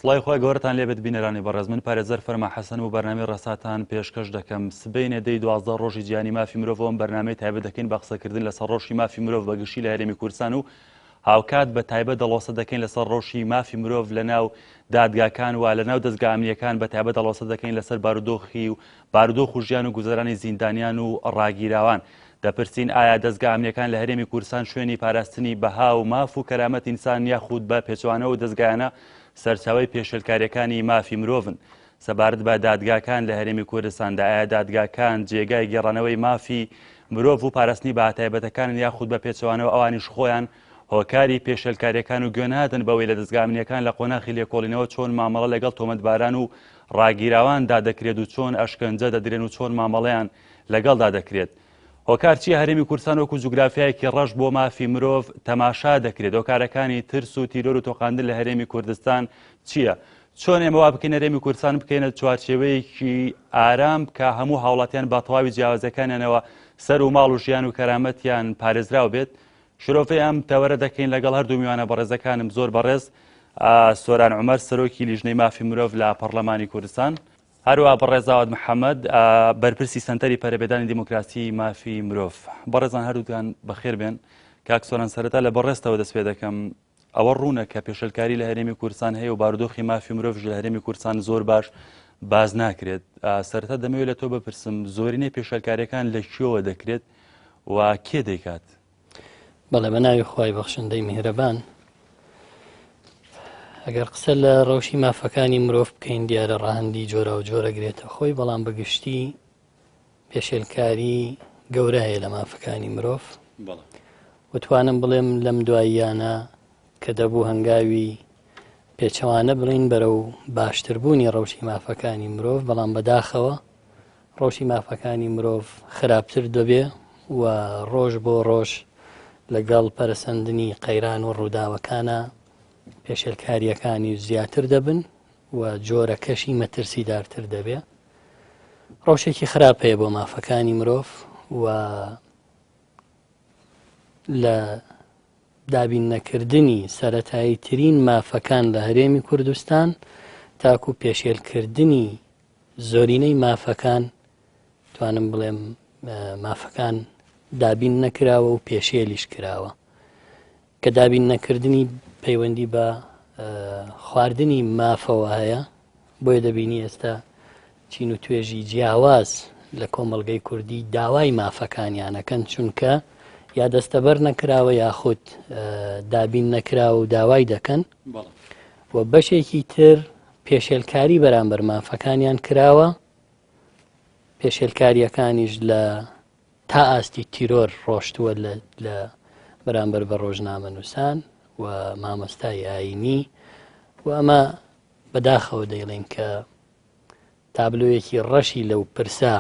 سڵاوی خوای گەورەتان لێبێت بینەرانی بەڕێز من پارێزەر فەرما حەسەن و بەرنامەی ڕێساتان پێشکەش دەکەم سبەینێ دەی 12 ڕۆژی جیهانی مافی مرۆڤەوە بەرنامەی تایبەت دەکەین بە قسەکردن لەسەر ڕەوشی مافی مرۆڤ بە گشتی لە هەرێمی کوردستان و هاوکات بە تایبەت دەڵۆسە دەکەین لەسەر ڕەوشی مافی مرۆڤ لە ناو دادگاکان و لە ناو دەزگا ئەمنیەکان بە تایبەت دەڵۆسە دەکەین لەسەر بارودۆخی و بارودۆخ و ژیان و گوزەرانی زیندانیان و ڕاگیراوان. دەپرسین ئایا دەزگا ئەمنیەکان لە هەرێمی کوردستان شوێنی پاراستنی بەها و ماف و کەرامەت ئینسان یاخود بە پێچەوانەوە دەزگایانە سەرچاوەی پێشێلکاریەکانی مافی مرۆڤن؟ سەبارەت بە دادگاکان لە هەرێمی کوردستاندا ئایا دادگاکان جێگای گێڕانەوەی مافی مرۆڤ و پاراستنی بەها تایبەتەکانن یاخود بە پێچەوانەوە ئەوانیش خۆیان هۆکاری پێشێلکاریەکان و گوێنادەن بەوەی لە دەزگا ئەمنیەکان لە قۆناخی لێکۆڵینەوە چۆن مامەڵە لەگەڵ تۆمەتباران و ڕاگیراواندا دەکرێت و چۆن ئەشکەنجە دەدرێن و چۆن مامەڵەیان لەگەڵدا دەکرێت. هۆکار چییە هەرێمی کوردستان وەکو جوگرافیایەکی ڕەش بۆ مافی مرۆڤ تەماشا دەکرێت؟ هۆکارەکانی ترس و تیرۆر و تۆقاندن لە هەرێمی کوردستان چییە؟ چۆن ئێمە وا بکەین هەرێمی کوردستان بکەینە چوارچێوەیەکی ئارام کە هەموو هاوڵاتیان بە تەواوی جیاوازەکانیانەوە سەر و ماڵ و ژیان و کەرامەتیان پارێزراو بێت؟ شرۆڤەی ئەم تەوەرە دەکەین لەگەڵ هەردوو میوانە بەڕێزەکانم زۆر بەڕێز سۆران عومەر سەرۆکی لیژنەی مافی مرۆڤ لە پەڕلەمانی کوردستان، هەروەها بەڕێز ئاوات محەمەد بەرپرسی سەنتەری پەرەپێدانی دیموکراسی مافی مرۆڤ. بەڕێزان هەردووکتان بەخێر بێن. کاک سۆران سەرەتا لە بەڕێزتەوە دەست پێ دەکەم. ئەوە ڕوونە کە پێشێلکاری لە هەرێمی کوردستان هەیە و بارودۆخی مافی مرۆڤ لە هەرێمی کوردستان زۆر باش باز ناکرێت. سەرەتا دەمەوێت لە تۆ بپرسم زۆرینەی پێشێلکاریەکان لە کوێوە دەکرێت و کێ دەیکات؟ بەڵێ بە ناوی خوای بەخشندەی میهرەبان. ئەگەر قسە لە ڕەوشی مافەکانی مرۆڤ بکەین دیارە ڕەهەندی جۆرا و جۆرە گرێتە خۆی بەڵام بەگشتی پێشێلکاری گەورە هەیە لە مافەکانی مرۆڤ وتوانم بڵێم لەم دواییانە کە دەبوو هەنگاوی پێچەوانە بڵین بەرەو باشتربوونی ڕەوشی مافەکانی مرۆڤ بەڵام بەداخەوە ڕەوشی مافەکانی مرۆڤ خراپتر دەبێ و ڕۆژ بۆ ڕۆژ لەگەڵ پەرەسەندنی قەیران و ڕووداوەکانە پێشێلکارییەکانی زیاتر دەبن و جۆرەکەشی مەترسیدارتر دەبێ. ڕەوشێکی خراپ هەیە بۆ مافەکانی مرۆڤ و لە دابین نەکردنی سەتایی ترین مافەکان لە هەرێمی کوردستان تاکو پێشێلکردنی زۆرینەی مافەکان توانم بڵێم مافەکان دابین نەکراوە و پێشێلیش کراوە کە دابین نەکردنی پەیوەندی بە خواردنی مافەوە هەیە بۆیە دەبینی ئێستا چین و توێژی جیاواز لە کۆمەڵگەی کوردی داوای مافەکانیانەکەن چونکە یا دەستەبەر نەکراوە یاخود دابین نەکراوە و داوای دەکەن و بەشێکی تر پێشێلکاری بەرامبەر مافەکانیان کراوە، پێشێلکارییەکانیش لە تا ئاستی تیرۆر ڕۆشتووە لە بەرامبەر بە ڕۆژنامەنووسان و مامۆستای ئایینی و ئەمە بەداخەوە دەیڵێن کە تابلۆیەکی ڕەشی لەو پرسە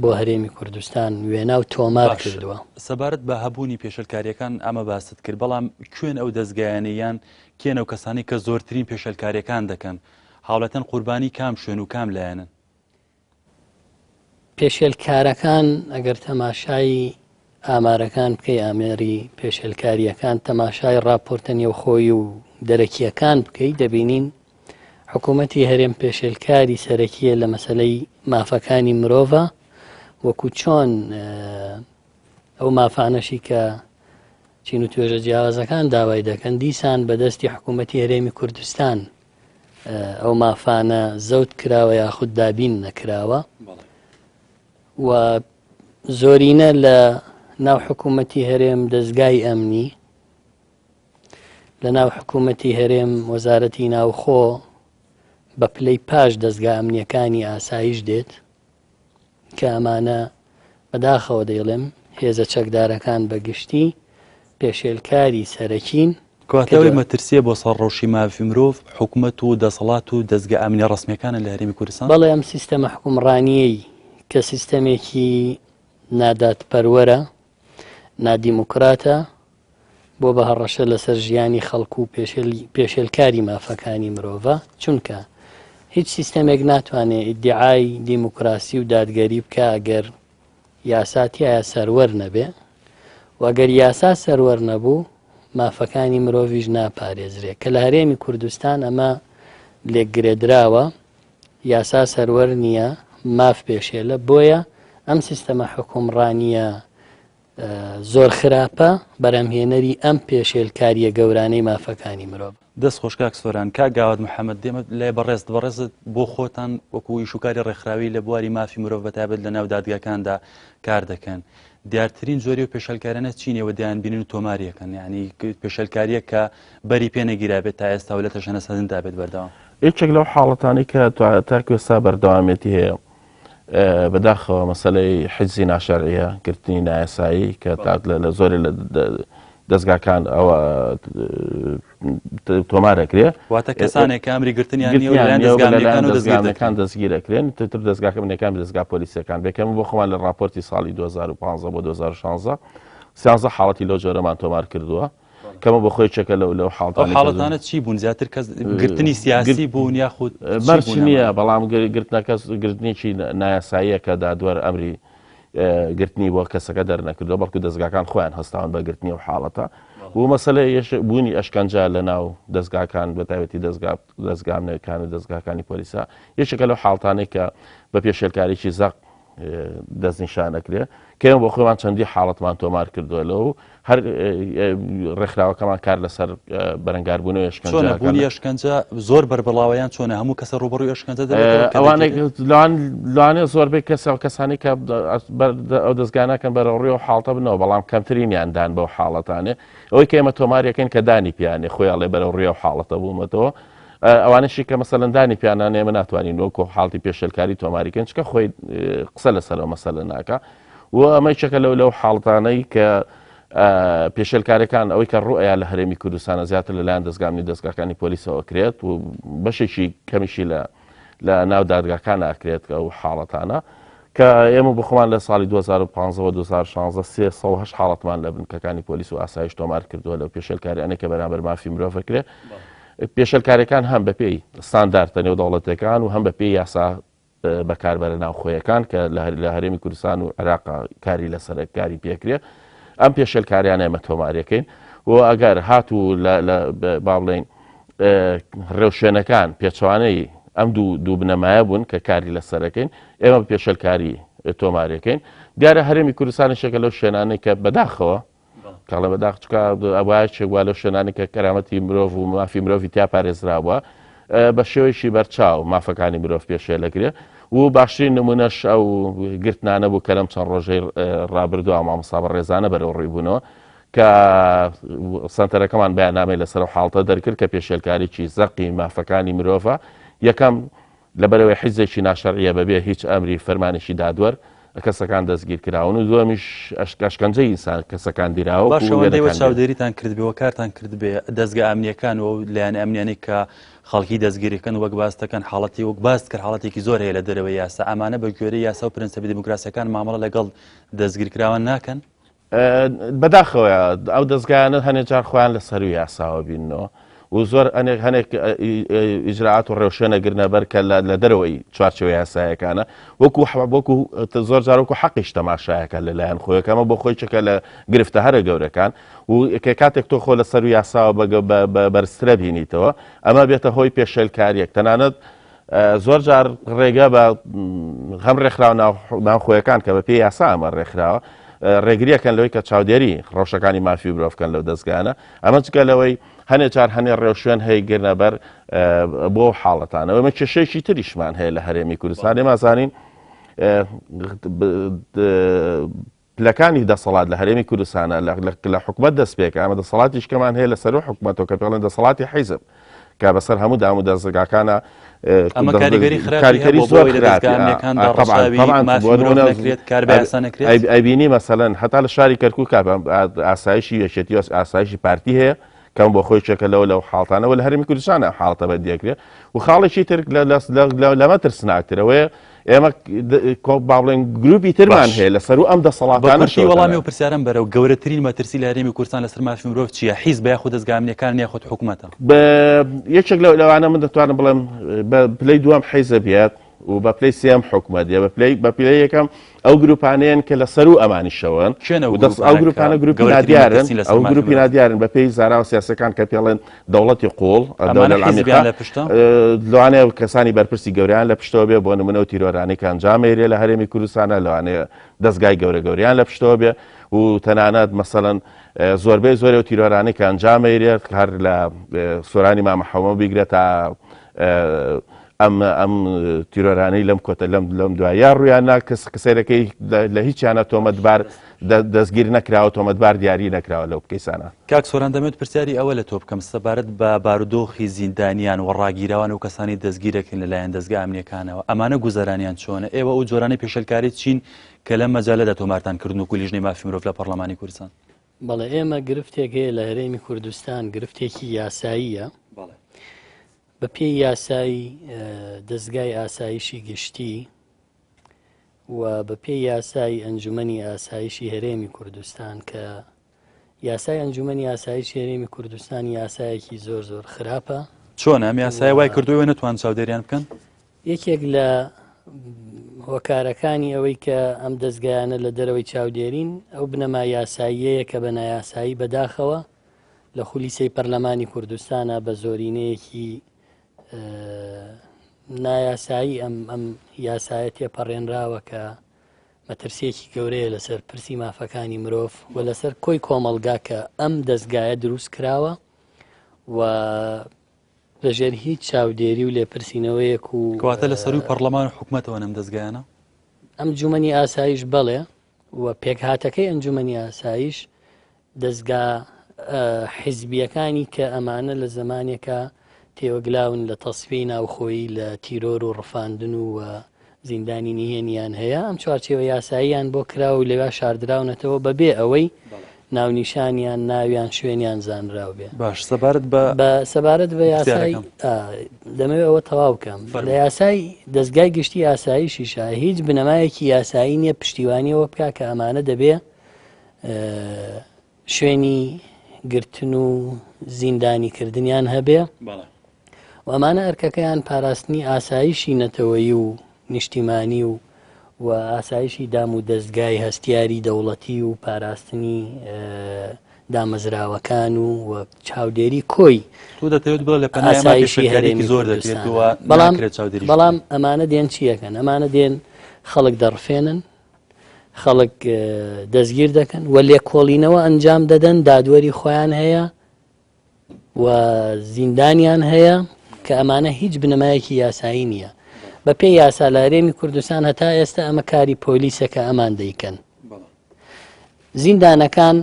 بۆ هەرێمی کوردستان وێنا و تۆمار کردووە. سەبارەت بە هەبوونی پێشێلکارییەکان ئەمە باست کرد، بەڵام کوێن ئەو دەزگایانەی یان کێن ئەو کەسانەی کە زۆرترین پێشێلکارییەکان دەکەن؟ هاوڵاتیان قوربانی کام شوێن و کام لایەنن؟ پێشێلکارەکان ئەگەر تەماشای ئامارەکان بکەی ئامێری پێشێلکارییەکان تەماشای ڕاپۆرتە نێوخۆیی و دەرەکییەکان بکەی دەبینین حکوومەتی هەرێم پێشێلکاری سەرەکیە لە مەسلەی مافەکانی مرۆڤە وەکو چۆن ئەو مافانەشی کە چین و توێژە جیاوازەکان داوای دەکەن دیسان بەدەستی حکوومەتی هەرێمی کوردستان ئەو مافانە زەوت کراوە یاخود دابین نەکراوە و زۆرینە لە ناو حکوومەتی هەرێم دەستگای ئەمنی لە ناو حکوومەتی هەرێم وەزارەتی ناوخۆ بە پلەی پاش دەستگا ئەمنیەکانی ئاسایش دێت کە ئەمانە بەداخەوە دەیڵێم هێزە چەکدارەکان بە گشتی پێشێلکاری سەرەکین. کەواتە ئەوەی مەترسییە بۆ سەر ڕەوشی مافی مرۆڤ، حکومەت و دەسەڵات و دەزگا ئەمنییە ڕەسمییەکانن لە هەرێمی کوردستان؟ بەڵێ ئەم سیستەمە حوکمڕانییەی کە سیستەمێکی نادادپەروەرە، نادیموکراتە، بۆ بە هەڕەشە لەسەر ژیانی خەڵک و پێشێلکاری مافەکانی مرۆڤە، چونکە هیچ سیستەمێک ناتوانێ ئیدیعای دیموکراسی و دادگەری بکا ئەگەر یاسا تیایا سەروەر نەبێ و ئەگەر یاسا سەروەر نەبوو مافەکانی مرۆڤیش ناپارێزرێ کە لە هەرێمی کوردستان ئەمە لێکگرێدراوە، یاسا سەروەر نییە، ماف پێشێلە، بۆیە ئەم سیستەمە حوکمڕانییە زۆر خراپە بەرهەمهێنەری ئەم پێشێلکارییە گەورانەی مافەکانی مرۆڤە. دەست خۆش کاک سۆران. کاک گاواد محەمەد دێمە لای بەڕێزت، بەڕێزت بۆ خۆتان وەکو ئیشوکاری ڕێکخراوی لە بواری مافی مرۆڤ بەتایبەت لە ناو دادگاکاندا کار دەکەن، دیارترین جۆری و پێشێلکاریانە چین ئێوە دەیانبینن و تۆماری ئەکەن؟ یعنی پێشێلکارییەک کە بەری پێ نەگیرابێت تا ئێستا و لە تەشەنەسەندندا بێت بەردەوام. یەکێک لەو حاڵەتانەی کە تاکو ئێستا بەردەوامێتی هەیە بەداخەوە مەسەلەی حجزی ناشەرعیە، گرتنی نایاسایی کە لە زۆرێ لە دەزگاکان ئەوە تۆمار ئەکرێ. واتە کەسانێک کە ئەمری گرتنیان نییە و لەلایەن دەزگا ئەمنییەکانەوە دەستگیر دەکرێن. دەستگیر ئەکرێن، تر دەزگاکە ئەمنییەکان دەزگا پۆلیسییەکان بێ کە ئێمە بۆ خۆمان لە ڕاپۆرتی ساڵی 2015 بۆ 2016 13 حاڵەتی لەو جۆرەمان تۆمار کردووە. کەمە بۆ خۆی چەکە لەو لەو حاڵەتانە حاڵەتانە چی بوون زیاتر کەس گرتنی سیاسی بوون یاخود مەرج نییە بەڵام گرتنەکە گرتنێکی نایاساییە کە دادوەر ئەمری گرتنی بۆ کەسەکە دەرنەکردووە بەڵکو دەستگاکان خۆیان هەستاون بە گرتنی و حاڵەتە و مەسەلە بوونی ئەشکەنجە لە ناو دەستگاکان بە تایبەتی دەستگا دەستگامنەکان و دەستگاکانی پۆلیسا یەکێکە لەو حاڵتانێک کە بە پێشێلکاریی زەق دەستنیشان ئەکرێ کە ئێمە بۆ خۆمان چەندی حاڵەتمان تۆمار کردووە لەو هەر ڕێکخراوەکەمان کار لەسەر بەرەنگاربوونەوە ئەشکەنجە بوونی ئەشکەنجە زۆر بەربڵاوەیان چۆنە هەموو کەسە ڕوبڕوی ئەشکەنجە ئەوانێک لەوانێ زۆربەی کەسە و کەسانی کە ئەو دەستگانەکەن بەرەوڕی و حاڵتە بنەوە بەڵام کەمترینیان دان بەو حاڵەتانێ ئەوەی کە ئێمە تۆمارەکەین کە دانی پیانێ خۆیاڵێ بەرەو ڕێ و حاڵەتە بوومەتەوە ئەوانەشی کە مەسەلەن دانی پیانانە ئێمە ناتوانین وەکو حاڵتی پێشێلکاری تۆماری کەین چکە خۆی قسە لەسەر ئەو مەسەلە ناکا و ئەمە یەکێکە لەو لەو حاڵتانەی کە پێشێلکارەکان ئەوەی کە ڕوئیا لە هەرێمی کوردستانە زیاتر لەلایەن دەستگامنی دەستگاکانی پۆلیسەوە کرێت و بەشێکی کەمیشی لە لە ناو دادگاکان ئاکرێت ئەو حاڵەتانە کە ئێمە بخۆمان لە ساڵی 2015 2016 308 حاڵەتمان لە بنکەکانی پۆلیس و ئاسایش تۆمار کردووە لەو پێشێلکاریانەی کە بەرامبەر مافی مرۆڤ کرێ پێشێلکاریەکان هەم بەپێی ستاندارتە نێودەوڵەتیەکان و هەم بەپێی یاسا بەکاربەرە ناوخۆیەکان کە لە هەرێمی کوردستان و عێراق کاری لەسەر کاری پێکرێ ئەم پێشێلکاریانە ئێمە تۆمارەکەین و ئەگەر هاتوو با بڵێین ڕێوشوێنەکان پێچوانەی ئەم دوو دوو بنەمایە بوون کە کاری لەسەرەکەین ئێمە پێشێلکاری تۆمارەکەین دیارە هەرێمی کوردستانیشێکە لەو شوێنانەی کە بەداخەوە کاڵێ بەداخ چکە ئەوایە چێک وا لەو شوێنانی کە کەرامەتی مرۆڤ و مافی مرۆڤی تیا پارێزراوە بە شێوەیەکی بەرچاو مافەکانی مرۆڤ پێشێل دەکرێ و باشترین نمونەش ئەو گرتنانە بوو کە لەم چەند ڕۆژەی ڕابردووە مامۆستا بەڕێزانە بەرەو ڕووی بوونەوە کە سەنتەرەکەمان بەیاننامەی لەسەر ئەو حاڵتە دەرکرد کە پێشێلکاریی زەقی مافەکانی مرۆڤە یەکەم لەبەرئەوەی حیزێکی ناشەرعیە بەبێ هیچ ئەمری فەرمانێکی دادوەر کەسەکان دەستگیر کراون و دووەمیش ئەشکەنجەی ئینسان کەسەکان دیراوە باشە ئەوەندەی وە چاودێریتان کردبێ و کارتان کردبێ دەزگا ئەمنیەکان و لایەنە ئەمنیانەی کە خەڵکی دەستگیرەکەن وەک باس دەکەن حاڵەتی وەک باست کرد حاڵەتێکی زۆر هەیە لە دەرەوەی یاسا ئەمانە بە گوێرەی یاسا و پرەنسیپە دیموکراسیەکان مامەڵە لەگەڵ دەستگیرکراوان ناکەن؟ بەداخەوە ئەو دەزگایانە هەنێ جار خۆیان لە سەروی یاساوە بیننەوە و زۆر ئەنێک هەنێک ئیجرائات و ڕێوشوێنە گرنە بەر کە لە دەرەوەی چوارچێوە یاسایەکانە وەکو وەکو زۆر جار وەکو حەقیش تەماشایەکە لەلایەن خۆیەکەمە بۆ خۆی چکە لە گرفتە هەرە گەورەکان و کە کاتێک تۆ خۆ لە سەر یاساوە بەرزترە بینیتەوە ئەمە بێتە هۆی پێشێلکاریەک تەنانەت زۆر جار ڕێگە بە هەم ڕێکخراوە ناوخۆیەکان کە بە پێی یاسا ئەمە ڕێکخراوە ڕێگریەکەن لەوەی کە چاودێری ڕەوشەکانی مافی مرۆڤ بکەن لەو دەستگانە ئەمە جگە لەوەی هەنێ جار هەنێ ڕێوشوێن هەیە گرنە بەر بۆ حاڵەتانەوە ئەمە کێشەیەکی تریشمان هەیە لە هەرێمی کوردستان ئێمە زانین پلەکانی دەسەڵات لە هەرێمی کوردستانە لە حکومەت دەست پێکە ئەمە دەسەڵاتیش کەمان هەیە لە سەرو حکومەتەوە کە پێڵێن دەسەڵاتی حیزب کە بەسەر هەموو دام و دەزگاکانە ئەمە کاریگەری خراپی زۆر ئەبینی مەسەلەن هەتا لە شاری کەرکک ئاسایشی یەکێتی ئاسایشی پارتی هەیە کەم بۆ خۆی چێکە لەوە لەو حاڵتانەوە لە هەرێمی کوردستان ئەم حاڵەتە بەدیەکرێ و خاڵێکی تر لەمە ترسناکترەوەیە ئێمە با بڵێن گروپی ترمان هەیە لەسەر و ئەم دەسەڵاتانە شی وەڵامی و پرسیارم بەرەو گەورەترین مەترسی لە هەرێمی کوردستان لەسەر مافی مرۆڤ چییە حیزب یاخود دەزگا ئەمنیەکان یاخود حکومەتە؟ یەکێک لەوانە من دەتوانم بڵێم بە پلەی دووەم حیزب یەت. و بە پلەی سێم حکومەت دێ، بە پلەی بە پلەی یەکەم ئەو گروپانەیەن کە لە سەروو ئەمانیشەوەن کێن ئەو و دەست ئەو گروپانە کە گروپانە گروپی گەورەترین نادیارن، مەترسین لەسەر ئەو مافی گروپی مرۆڤ؟ نادیارن بە پێی زاراوە سیاسیەکان کە پێڵێن دەوڵەتی قووڵ، ئەمانە دولە حیزبیان العمیقە، لە پشتە؟ لەوانەیە کەسانی بەرپرسی گەورەیان لە پشتەوە بێ، بۆ نمونە ئەو تیرۆرانەی کە ئەنجام ئەیرێ لە هەرێمی کوردستانە لەوانەیە دەزگای گەورە گەورەیان لە پشتەوە بێ و تەنانەت مەسەلەن زۆربەی زۆری ئەو تیرۆرانەی کە ئەنجام ئەیرێت هەر لە سۆرانی مامە حەومە بیگرە تا ئەم ئەم تیرۆرانەی لەم کۆتە لەم لەم دوایە ڕویان نا کەس کەسێرەکەی لە هیچیانە تۆمەتبار دەستگیر نەکراوە تۆمەتبار دیاری نەکراوە لەو کەیسانە. کاک سۆران دەمەوێت پرسیاری ئەوە لە تۆ بکەم سەبارەت بە بارودۆخی زیندانیان و ڕاگیراوان و کەسانی دەستگیر دەکرێن لەلایەن دەزگا ئەمنیەکانەوە ئەمانە گوزەرانیان چۆنە ئێوە ئەو جۆرانەی پێشێلکاری چین کە لەم مەجالەدا تۆمارتان کردن وەکو لیژنەی مافی مرۆڤ لە پەڕلەمانی کوردستان؟ بەڵێ ئێمە گرفتێک هەیە لە هەرێمی کوردستان گرفتێکی یاساییە بە پێی یاسای دەزگای ئاسایشی گشتی و بە پێی یاسای ئەنجومەنی ئاسایشی هەرێمی کوردستان کە یاسای ئەنجومەنی ئاسایشی هەرێمی کوردستان یاسایەکی زۆر زۆر خراپە. چۆنە ئەم یاسایە وای کردووە نەتوان چاودێریان بکەن؟ یەکێک لە هۆکارەکانی ئەوەی کە ئەم دەزگایانە لە دەرەوەی چاودێرین ئەو بنەما یاساییەیە کە بە نایاسایی بەداخەوە لە خولی سێی پەرلەمانی کوردستانە بە زۆرینەیەکی نایاسایی ئەم ئەم یاسایە تێپەڕێنراوە کە مەترسیەکی گەورەیە لەسەر پرسی مافەکانی مرۆڤ و لەسەر کۆی کۆمەڵگا کە ئەم دەستگایە دروست کراوە و لەژێر هیچ چاودێری و لێپرسینەوەیەک و کەواتە لە سەروی پەرلەمان و حکومەتەوە ئەم دەستگایانە؟ ئەنجومەنی ئاسایش بەڵێ و پێکهاتەکەی ئەنجومەنی ئاسایش دەزگا حیزبییەکانی کە ئەمانە لە زەمانێکا تێوەگلاون لە تەسفیەی ناوخۆیی لە تیرۆر و ڕفاندن و زیندانی نهێنیان هەیە ئەم چوارچێوە یاساییان بۆ کراوە و لەویا شاردراونەتەوە بەبێ ئەوەی ناونیشانیان ناویان شوێنیان زانراو بێ. باش سەبارەت بە بە سەبارەت بە یاسای پرسیارەکەم. دەمەوێت ئەوە تەواو بکەم لە فەرموو. یاسای دەزگای گشتی ئاسایشیشا هیچ بنەمایەکی یاسایی نییە پشتیوانی ئەوە بکا کە ئەمانە دەبێ شوێنی گرتن و زیندانیکردنیان هەبێ و ئەمانە ئەرکەکەیان پاراستنی ئاسایشی نەتەوەیی و نیشتیمانی و و ئاسایشی دام و دەستگای هەستیاری دەوڵەتی و پاراستنی دامەزراوەکان و و چاودێری کۆی تۆ دەتەوێت بڵێ لە پەنای ئەمە ئاسایشی پێشێلکارییەکی هەرێمی زۆر دەکرێت کوردستانە و بەڵام ناکرێت چاودێریش بەڵام بکرێت. ئەمانە دێن چیەکەن ئەمانە دێن خەڵک دەڕفێنن خەڵک دەستگیر دەکەن و لێکۆڵینەوە ئەنجام دەدەن دادوەری خۆیان هەیە و زیندانیان هەیە کە ئەمانە هیچ بنەمایەکی یاسایی نییە بە پێی یاسا لە هەرێمی کوردستان هەتا ئێستا ئەمە کاری پۆلیسە کە ئەمان دەیکەن زیندانەکان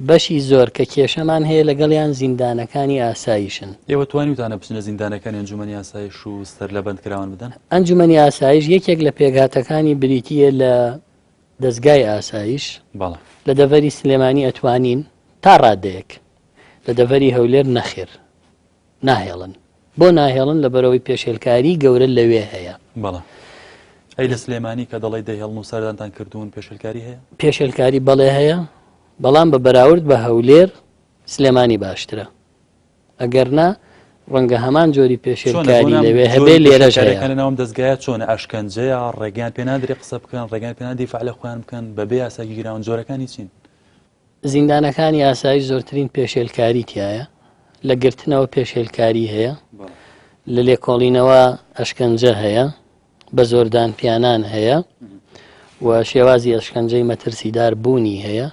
بەشی زۆر کە کێشەمان هەیە لەگەڵیان زیندانەکانی ئاسایشن. ئێوە توانیوتانە بچنە زیندانەکانی ئەنجومەنی ئاسایش و سەر لە بەندکراوان بدەن؟ ئەنجومەنی ئاسایش یەکێک لە پێکهاتەکانی بریتییە لە دەزگای ئاسایش، بەڵێ. لە دەڤەری سلێمانی ئەتوانین تا ڕادەیەک، لە دەڤەری هەولێر نەخێر. ناهێڵن. بۆ ناهێڵن؟ لەبەرئەوەی پێشێلکاری گەورە لەوێ هەیە. بەڵێ. ئەی لە سلێمانی کە دەڵێی دەیهێڵن و سەردانتان کردوون پێشێلکاری هەیە؟ پێشێلکاری بەڵێ هەیە، بەڵام بە بەراورد بە هەولێر سلێمانی باشترە. ئەگەرنا ڕەنگە هەمان جۆری چۆنە؟ بۆ پێشێلکاری نام لەوێ جۆری هەبێ لێرەش هەیە. پێشێلکاریەکان لەناو ئەم دەزگایە چۆنە؟ ئەشکەنجەیە؟ ڕێگەیان پێ نادرێ قسە بکەن؟ ڕێگەیان پێ نادرێ دیفاع لە خۆیان بکەن؟ بەبێ یاسا گیراون؟ جۆرەکانی چین؟ زیندانەکانی ئاسایش زۆرترین پێشێلکاری تایە لە گرتنەوە پێشێلکاری هەیە لە لێکۆڵینەوە ئەشکەنجە هەیە بە زۆردان پیانان هەیە و شێوازی ئەشکەنجەی مەترسیدار بوونی هەیە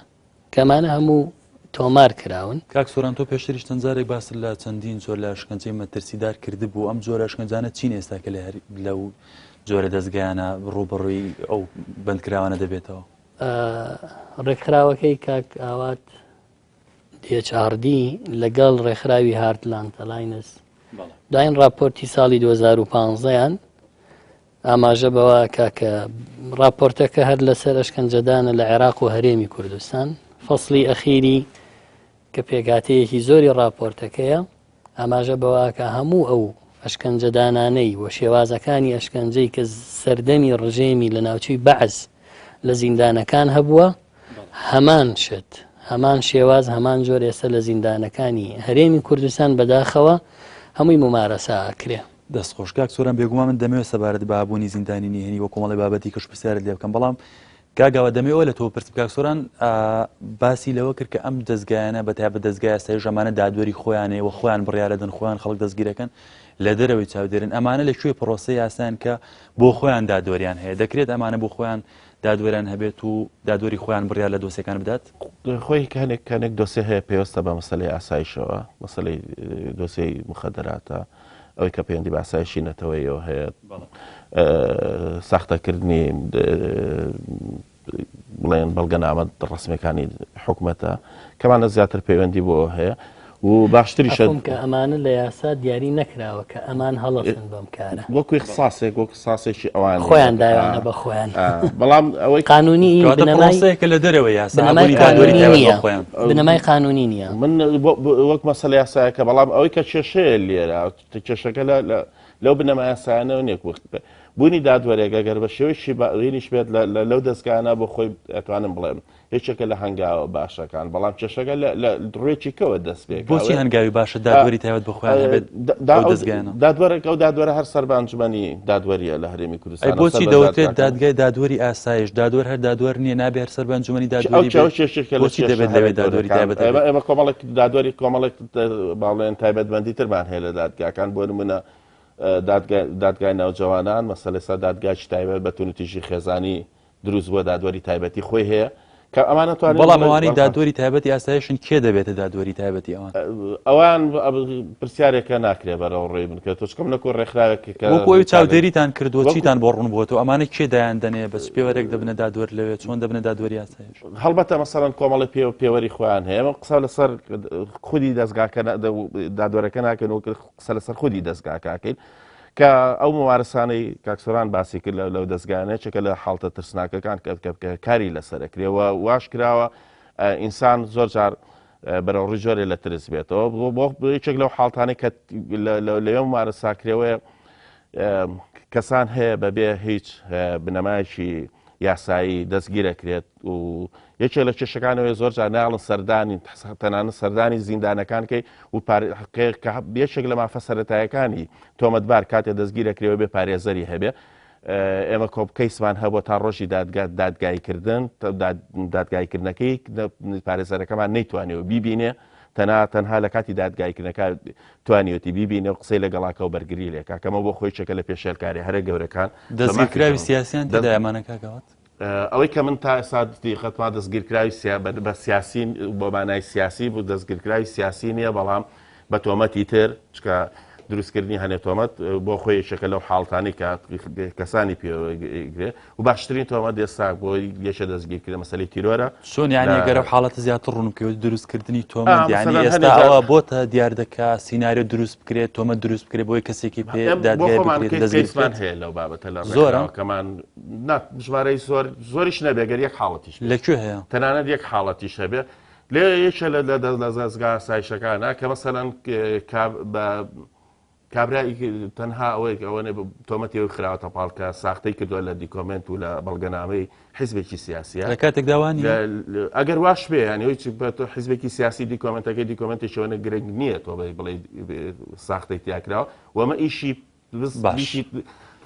کەمانە هەموو تۆمار کراون. کاک سۆران تۆ پێشتریش چەند جارێک باست لە چەندین جۆر لە ئەشکەنجەی مەترسیدار کردبوو ئەم جۆرە ئەشکەنجانە چین ئێستا کە لەو جۆرە دەزگایانە ڕووبەڕووی ئەو بەندکراوانە دەبێتەوە؟ ڕێکخراوەکەی کاک ئاوات HRD لەگەڵ ڕێکخراوی هارتلاند ئەلاینس داین راپۆرتی ساڵی 2015یان ئاماژە بەوە کاکە راپۆرتەکە هەر لەسەر ئەشکەنجەدانە لە عێراق و هەرێمی کوردستان فەصلی ئەخیری کە پێکهاتەیەکی زۆری ڕاپۆرتەکەیە، ئاماژە بەوە ئەکا هەموو ئەو ئەشکەنجەدانانەی و شێوازەکانی ئەشکەنجەی کە سەردەمی ڕژێمی لەناوچووی بەعس لە زیندانەکان هەبووە، هەمان شت، هەمان شێواز، هەمان جۆر ئێستا لە زیندانەکانی هەرێمی کوردستان بەداخەوە هەمووی مومارەسە ئەکرێ. دەست خۆش کاک سۆران، بێگومان من دەمەوێت سەبارەت بە هەبوونی زیندانی نهێنی و کۆمەڵی بابەتی کەش پرسیارت لێ بکەم، بەڵام کاک ئاوا دەمەوێت ئەوە لە تۆ بپرسم. کاک سۆران باسی لەوە کرد کە ئەم دەزگایانە بە تایبەت دەزگای ئاسایش ئەمانە دادوەری خۆیانەیە و خۆیان بڕیارەدەن، خۆیان خەڵک دەستگیرەکەن، لە دەرەوەی چاودێرن. ئەمانە لە کوێ پرۆسەی یاسایان کە بۆ خۆیان دادوەریان هەیە؟ دەکرێت ئەمانە بۆ خۆیان دادوەریان هەبێت و دادوەری خۆیان بڕیار لە دۆسیەکان بدات؟ خۆی کانێک کانێک دۆسیە هەیە پەیوەستە بە مەسەلەی ئاسایشەوە، مەسەلەی دۆسیەی مخدراتە، ئەوەی کە پەیوەندی بە ئاسایشی نەتەوەیەوە هەیە، ساختەکردنی بڵێن بەڵگەنامە ڕسمیەکانی حکومەتە کەمانە زیاتر پەیوەندی بۆ هەیە و باشتریشە کە ئەمانە لە یاسا دیاری نەکراوە کە ئەمان هەڵەسن بەم کارە. وەکو اختصاصێک وەک اختصاصێکی ئەوان خۆیان داوانە بە خۆیان. بەڵام ئەوەی قانونی بنەمای کە لە دەرەوە یاسا بنەمای قانونی نییە بنەمای قانونی نییە. من وەک مەسەلە یاسایەکە، بەڵام ئەوەی کە کێشەیە لێرە کێشەکە لەو بنەما یاسایانەوە نییە. بوونی دادوەرێک ئەگەر بە شێوەیەکی باوینیش بێت لەو دەستگانە بۆ خۆی ئەتوانم بڵێم یەکێکە لە هەنگاوە باشەکان، بەڵام کێشەکە لە ڕوویەکی کەوە دەست پێ بۆچی هەنگاوی باشە دادوەری تایبەت بە خۆیان هەبێت؟ دادوەرێک ئەو دادوەرە هەر سەر بە ئەنجومەنی دادوەریە لە هەرێمی کوردستان. بۆچی دەوترێت دادگای دادوەری ئاسایش؟ دادوەر هەر دادوەر نییە، نابێ هەر سەر بە ئەنجومەنی دادوەری بێت؟ بۆچی دەبێت لەوێ دادوەری تایبەت هەبێت؟ ئێمە کۆمەڵێک دادوەری کۆمەڵێک باڵێن تایبەتمەندی ترمان هەیە لە دادگاکان، بۆ نمونە دادگای ناوجەوانان مەسەلە سا دادگاکی تایبەت بە توندوتیژی خێزانی دروست بووە، دادوەری تایبەتی خۆی هەیە کە ئەمانە توانین بەڵام ئەوانەی دادوەری تایبەتی ئاسایشن کێ دەبێتە دادوەری تایبەتی ئەوان؟ ئەوان پرسیارێکە ناکرێ بەرەو ڕووی بن کە تۆ چکم لەکۆ ڕێکخراوێک کە وەکو ئەوی چاودێریتان کردووە چیتان بۆ ڕوون بووەتەوە؟ ئەمانە کێ دایان دەنێ؟ بە چ پێوەرێک دەبنە دادوەر لەوێ؟ چۆن دەبنە دادوەری ئاسایش؟ هەڵبەتە مەسەڵەن کۆمەڵی پێ پێوەری خۆیان هەیە. من قسە لەسەر خودی دەزگاکە دادوەرەکە ناکەن و قسە لەسەر خودی دەزگاکە ئەکەین کە ئەو ممارەسانەی کاک سۆران باسی کرد لەو دەزگایانە چەکە لە حاڵتە ترسناکەکان کە کاری لەسەر ئەکرێەوە واش کراوە ئینسان زۆر جار بەرەو ڕووی جۆرێ لە ترس بێتەوە. بۆ یەکێک لەو حاڵتانەی کە لەوێ ممارەساکرێەوەیە کەسان هەیە بەبێ هیچ بنەمایەکی یاسایی دەستگیرەکرێت و یەکێک لە کێشەکانەوەی زۆر جار ناڵن سەردانی تەنانەت سەردانی زیندانەکان کەی و یەکێک لە مافە سەتایەکانی تۆمەتبار کاتێ دەستگیرەکرێەوە بێ پارێزەری هەبێ. ئێمە کۆپ کەیسمان هەبووە تا ڕۆژی دادگا دادگاییکردن دادگاییکردنەکەی پارێزەرەکەمان نەیتوانیەوە بیبینێ تەنا تەنها لە کاتی دادگاییکردنەکە توانیوەتی بیبینێ و قسەی لەگەڵاکە و بەرگری لێکا کەمە بۆ خۆی چێکە لە پێشێلکاری هەرە گەورەکان دەستگیرکراوی سیاسیان تێدایە ئەمانە کاک ئاوات؟ ئەوەی کە من تا ئێستا دیقەتما دەستگیرکراوی بە سیاسی بۆ مانای سیاسی بوو دەستگیرکراوی سیاسی نییە بەڵام بە تۆمەتی تر چکە دروستکردنی هەنێ تۆمەت بۆ خۆی یەکێکە لەو حاڵتانی کە کەسانی پێگرێ و باشترین تۆمەت ئێستا بۆ یەکێ دەستگیرکرێ مەسەلەی تیرۆرە. چۆن یانی گەر ئەو حاڵەتە زیاتر ڕوون بکەوێت دروستکردنی تۆمەت یانی ئێستا ئەوە بۆتە دیاردە کە سیناریۆ دروست بکرێت تۆمەت دروست بکرێت بۆی کەسێکی پێ دادگای بکرێت دەستگیر بکرێت هەیە لەو بابەتە لە ڕێکخراوەکەمان نا ژمارەی زۆر زۆریش نەبێ گەر یەک حاڵەتیش لە کوێ هەیە تەنانەت یەک حاڵەتیش هەبێ لێ یەکێ لە دەزگا ئاسایشەکانە کە مەسەلەن بە کابرا تەنها ئەوەیە ئەوە تۆمەتی ئەوی خراوەتە پاڵ کە ساختەی کردووە لە دیکۆمێنت و لە بەڵگەنامەی حیزبێکی سیاسیە لە کاتێکدا وا نییە ئەگەر واش بێ یانی هیچ حیزبێکی سیاسی دیکۆمێنتەکەی دیکۆمێنتێکی ئەوەنە گرنگ نییە تۆ بڵێ ساختەی تیاکراوە وەمە ئیشی باش.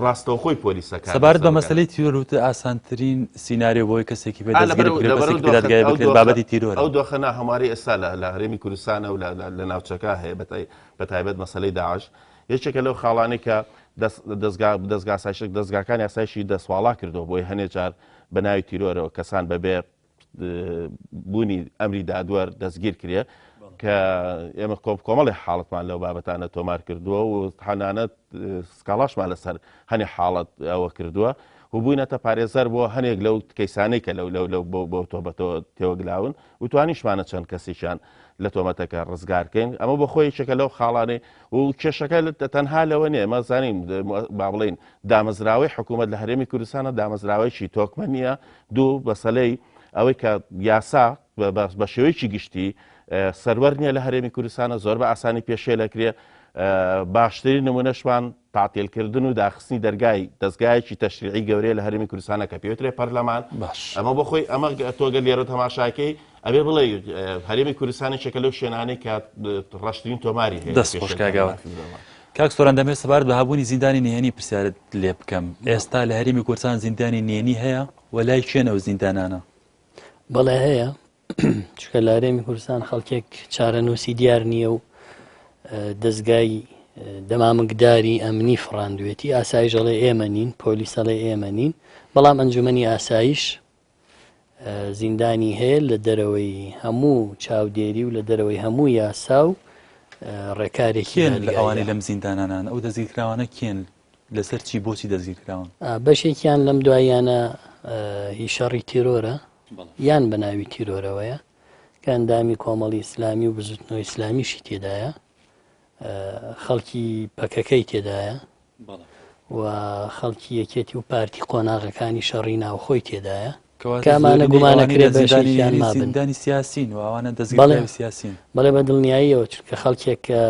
ڕاستەوخۆی پۆلیسەکان سەبارەت بە مەسەلەی تیرۆر وتت ئاسانترین سیناریۆ بۆی کەسێکی پێ دەستگیر بکرێت کەسێکی پێ دادگایی بکرێت بابەتی تیرۆرە. ئەو دۆخە ناهەمواری ئێستا لە هەرێمی کوردستانە و لە ناوچەکە هەیە بە تایبەت مەسەلەی داعش یەکێکە لەو خاڵانەی کە دەزگا دەزگاکانی ئاسایشی دەستواڵا کردەوە بۆی هەنێ جار بە ناوی تیرۆرەوە کەسان بەبێ بوونی ئەمری دادوەر دەستگیر کرێ کە ئێمە کۆمەڵی حاڵەتمان لەو بابەتانە تۆمار کردووە و تەنانەت سکاڵاشمان لەسەر هەنێ حاڵەت ئەوە کردووە و بووینەتە پارێزەر بۆ هەنێک لەو کەیسانەی کە لەو لەو لەو بۆ تۆمەتەوە تێوەگلاون و توانیشمانە چەند کەسێکیان لە تۆمەتەکە ڕزگارکەین ئەمە بۆ خۆی یەکێکە لەو خاڵانەی و کێشەکە تەنها لەوە نییە ئێمە زانین با بڵێین دامەزراوەی حکوومەت لە هەرێمی کوردستانە دامەزراوەیەکی تۆکمە نییە دوو مەسەلەی ئەوەی کە یاسا بە شێوەیەکی گشتی سەروەر نییە لە هەرێمی کوردستانە زۆر بە ئاسانی پێشێل ئەکرێ باشترین نمونەشمان تاتیلکردن و داخستنی دەرگای دەستگایەکی تەشریعی گەورەیە لە هەرێمی کوردستانە کە پێوترێ پەرلەمان باش ئەمە بۆ خۆی ئەمە تۆگە لێرە تەماشاکەی ئەبێ بڵێ هەرێمی کوردستان یەکێکە لەو شوێنانەی کە ڕەشترین تۆماری هەیە دەست خۆش کاک ئاوات. کاک سۆران دەمەوێت سەبارەت بە هەبوونی زیندانی نهێنی پرسیارت لێ بکەم. ئێستا لە هەرێمی کوردستان زیندانی نهێنی هەیە و لای کێن ئەو زیندانانە؟ بەڵێ هەیە چونکە لە هەرێمی کوردستان خەڵکێک چارەنووسی دیار نییە و دەستگای دەمامکداری ئەمنی فڕاندوێتی ئاسایش ئەڵێ ئێمە نین پۆلیس ئەڵێ ئێمە نین بەڵام ئەنجومەنی ئاسایش زیندانی هەیە لە دەرەوەی هەموو چاودێری و لە دەرەوەی هەموو یاسا و ڕێکارێکی کێن لە ئەوانەی لەم زیندانانان ئەو دەستگیرکراوانە کێن لەسەر چی بۆچی دەستگیرکراون؟ بەشێکیان لەم دواییانە هی شەڕی تیرۆرە یان بە ناوی تیرۆرەوەیە کە ئەندامی کۆمەڵی ئیسلامی و بزوتنەوەی ئیسلامیشی تێدایە خەڵکی پەکەکەی تێدایە و خەڵکی یەکێتی و پارتی قۆناغەکانی شەڕی ناوخۆی تێدایە کە ئەمانە گومانەکرێ بەشێکیان مابن. زیندانی سیاسین و ئەوانە دەستگیرکراوی سیاسین. بەڵێ بە دڵنیاییەوە چونکە خەڵکێک کە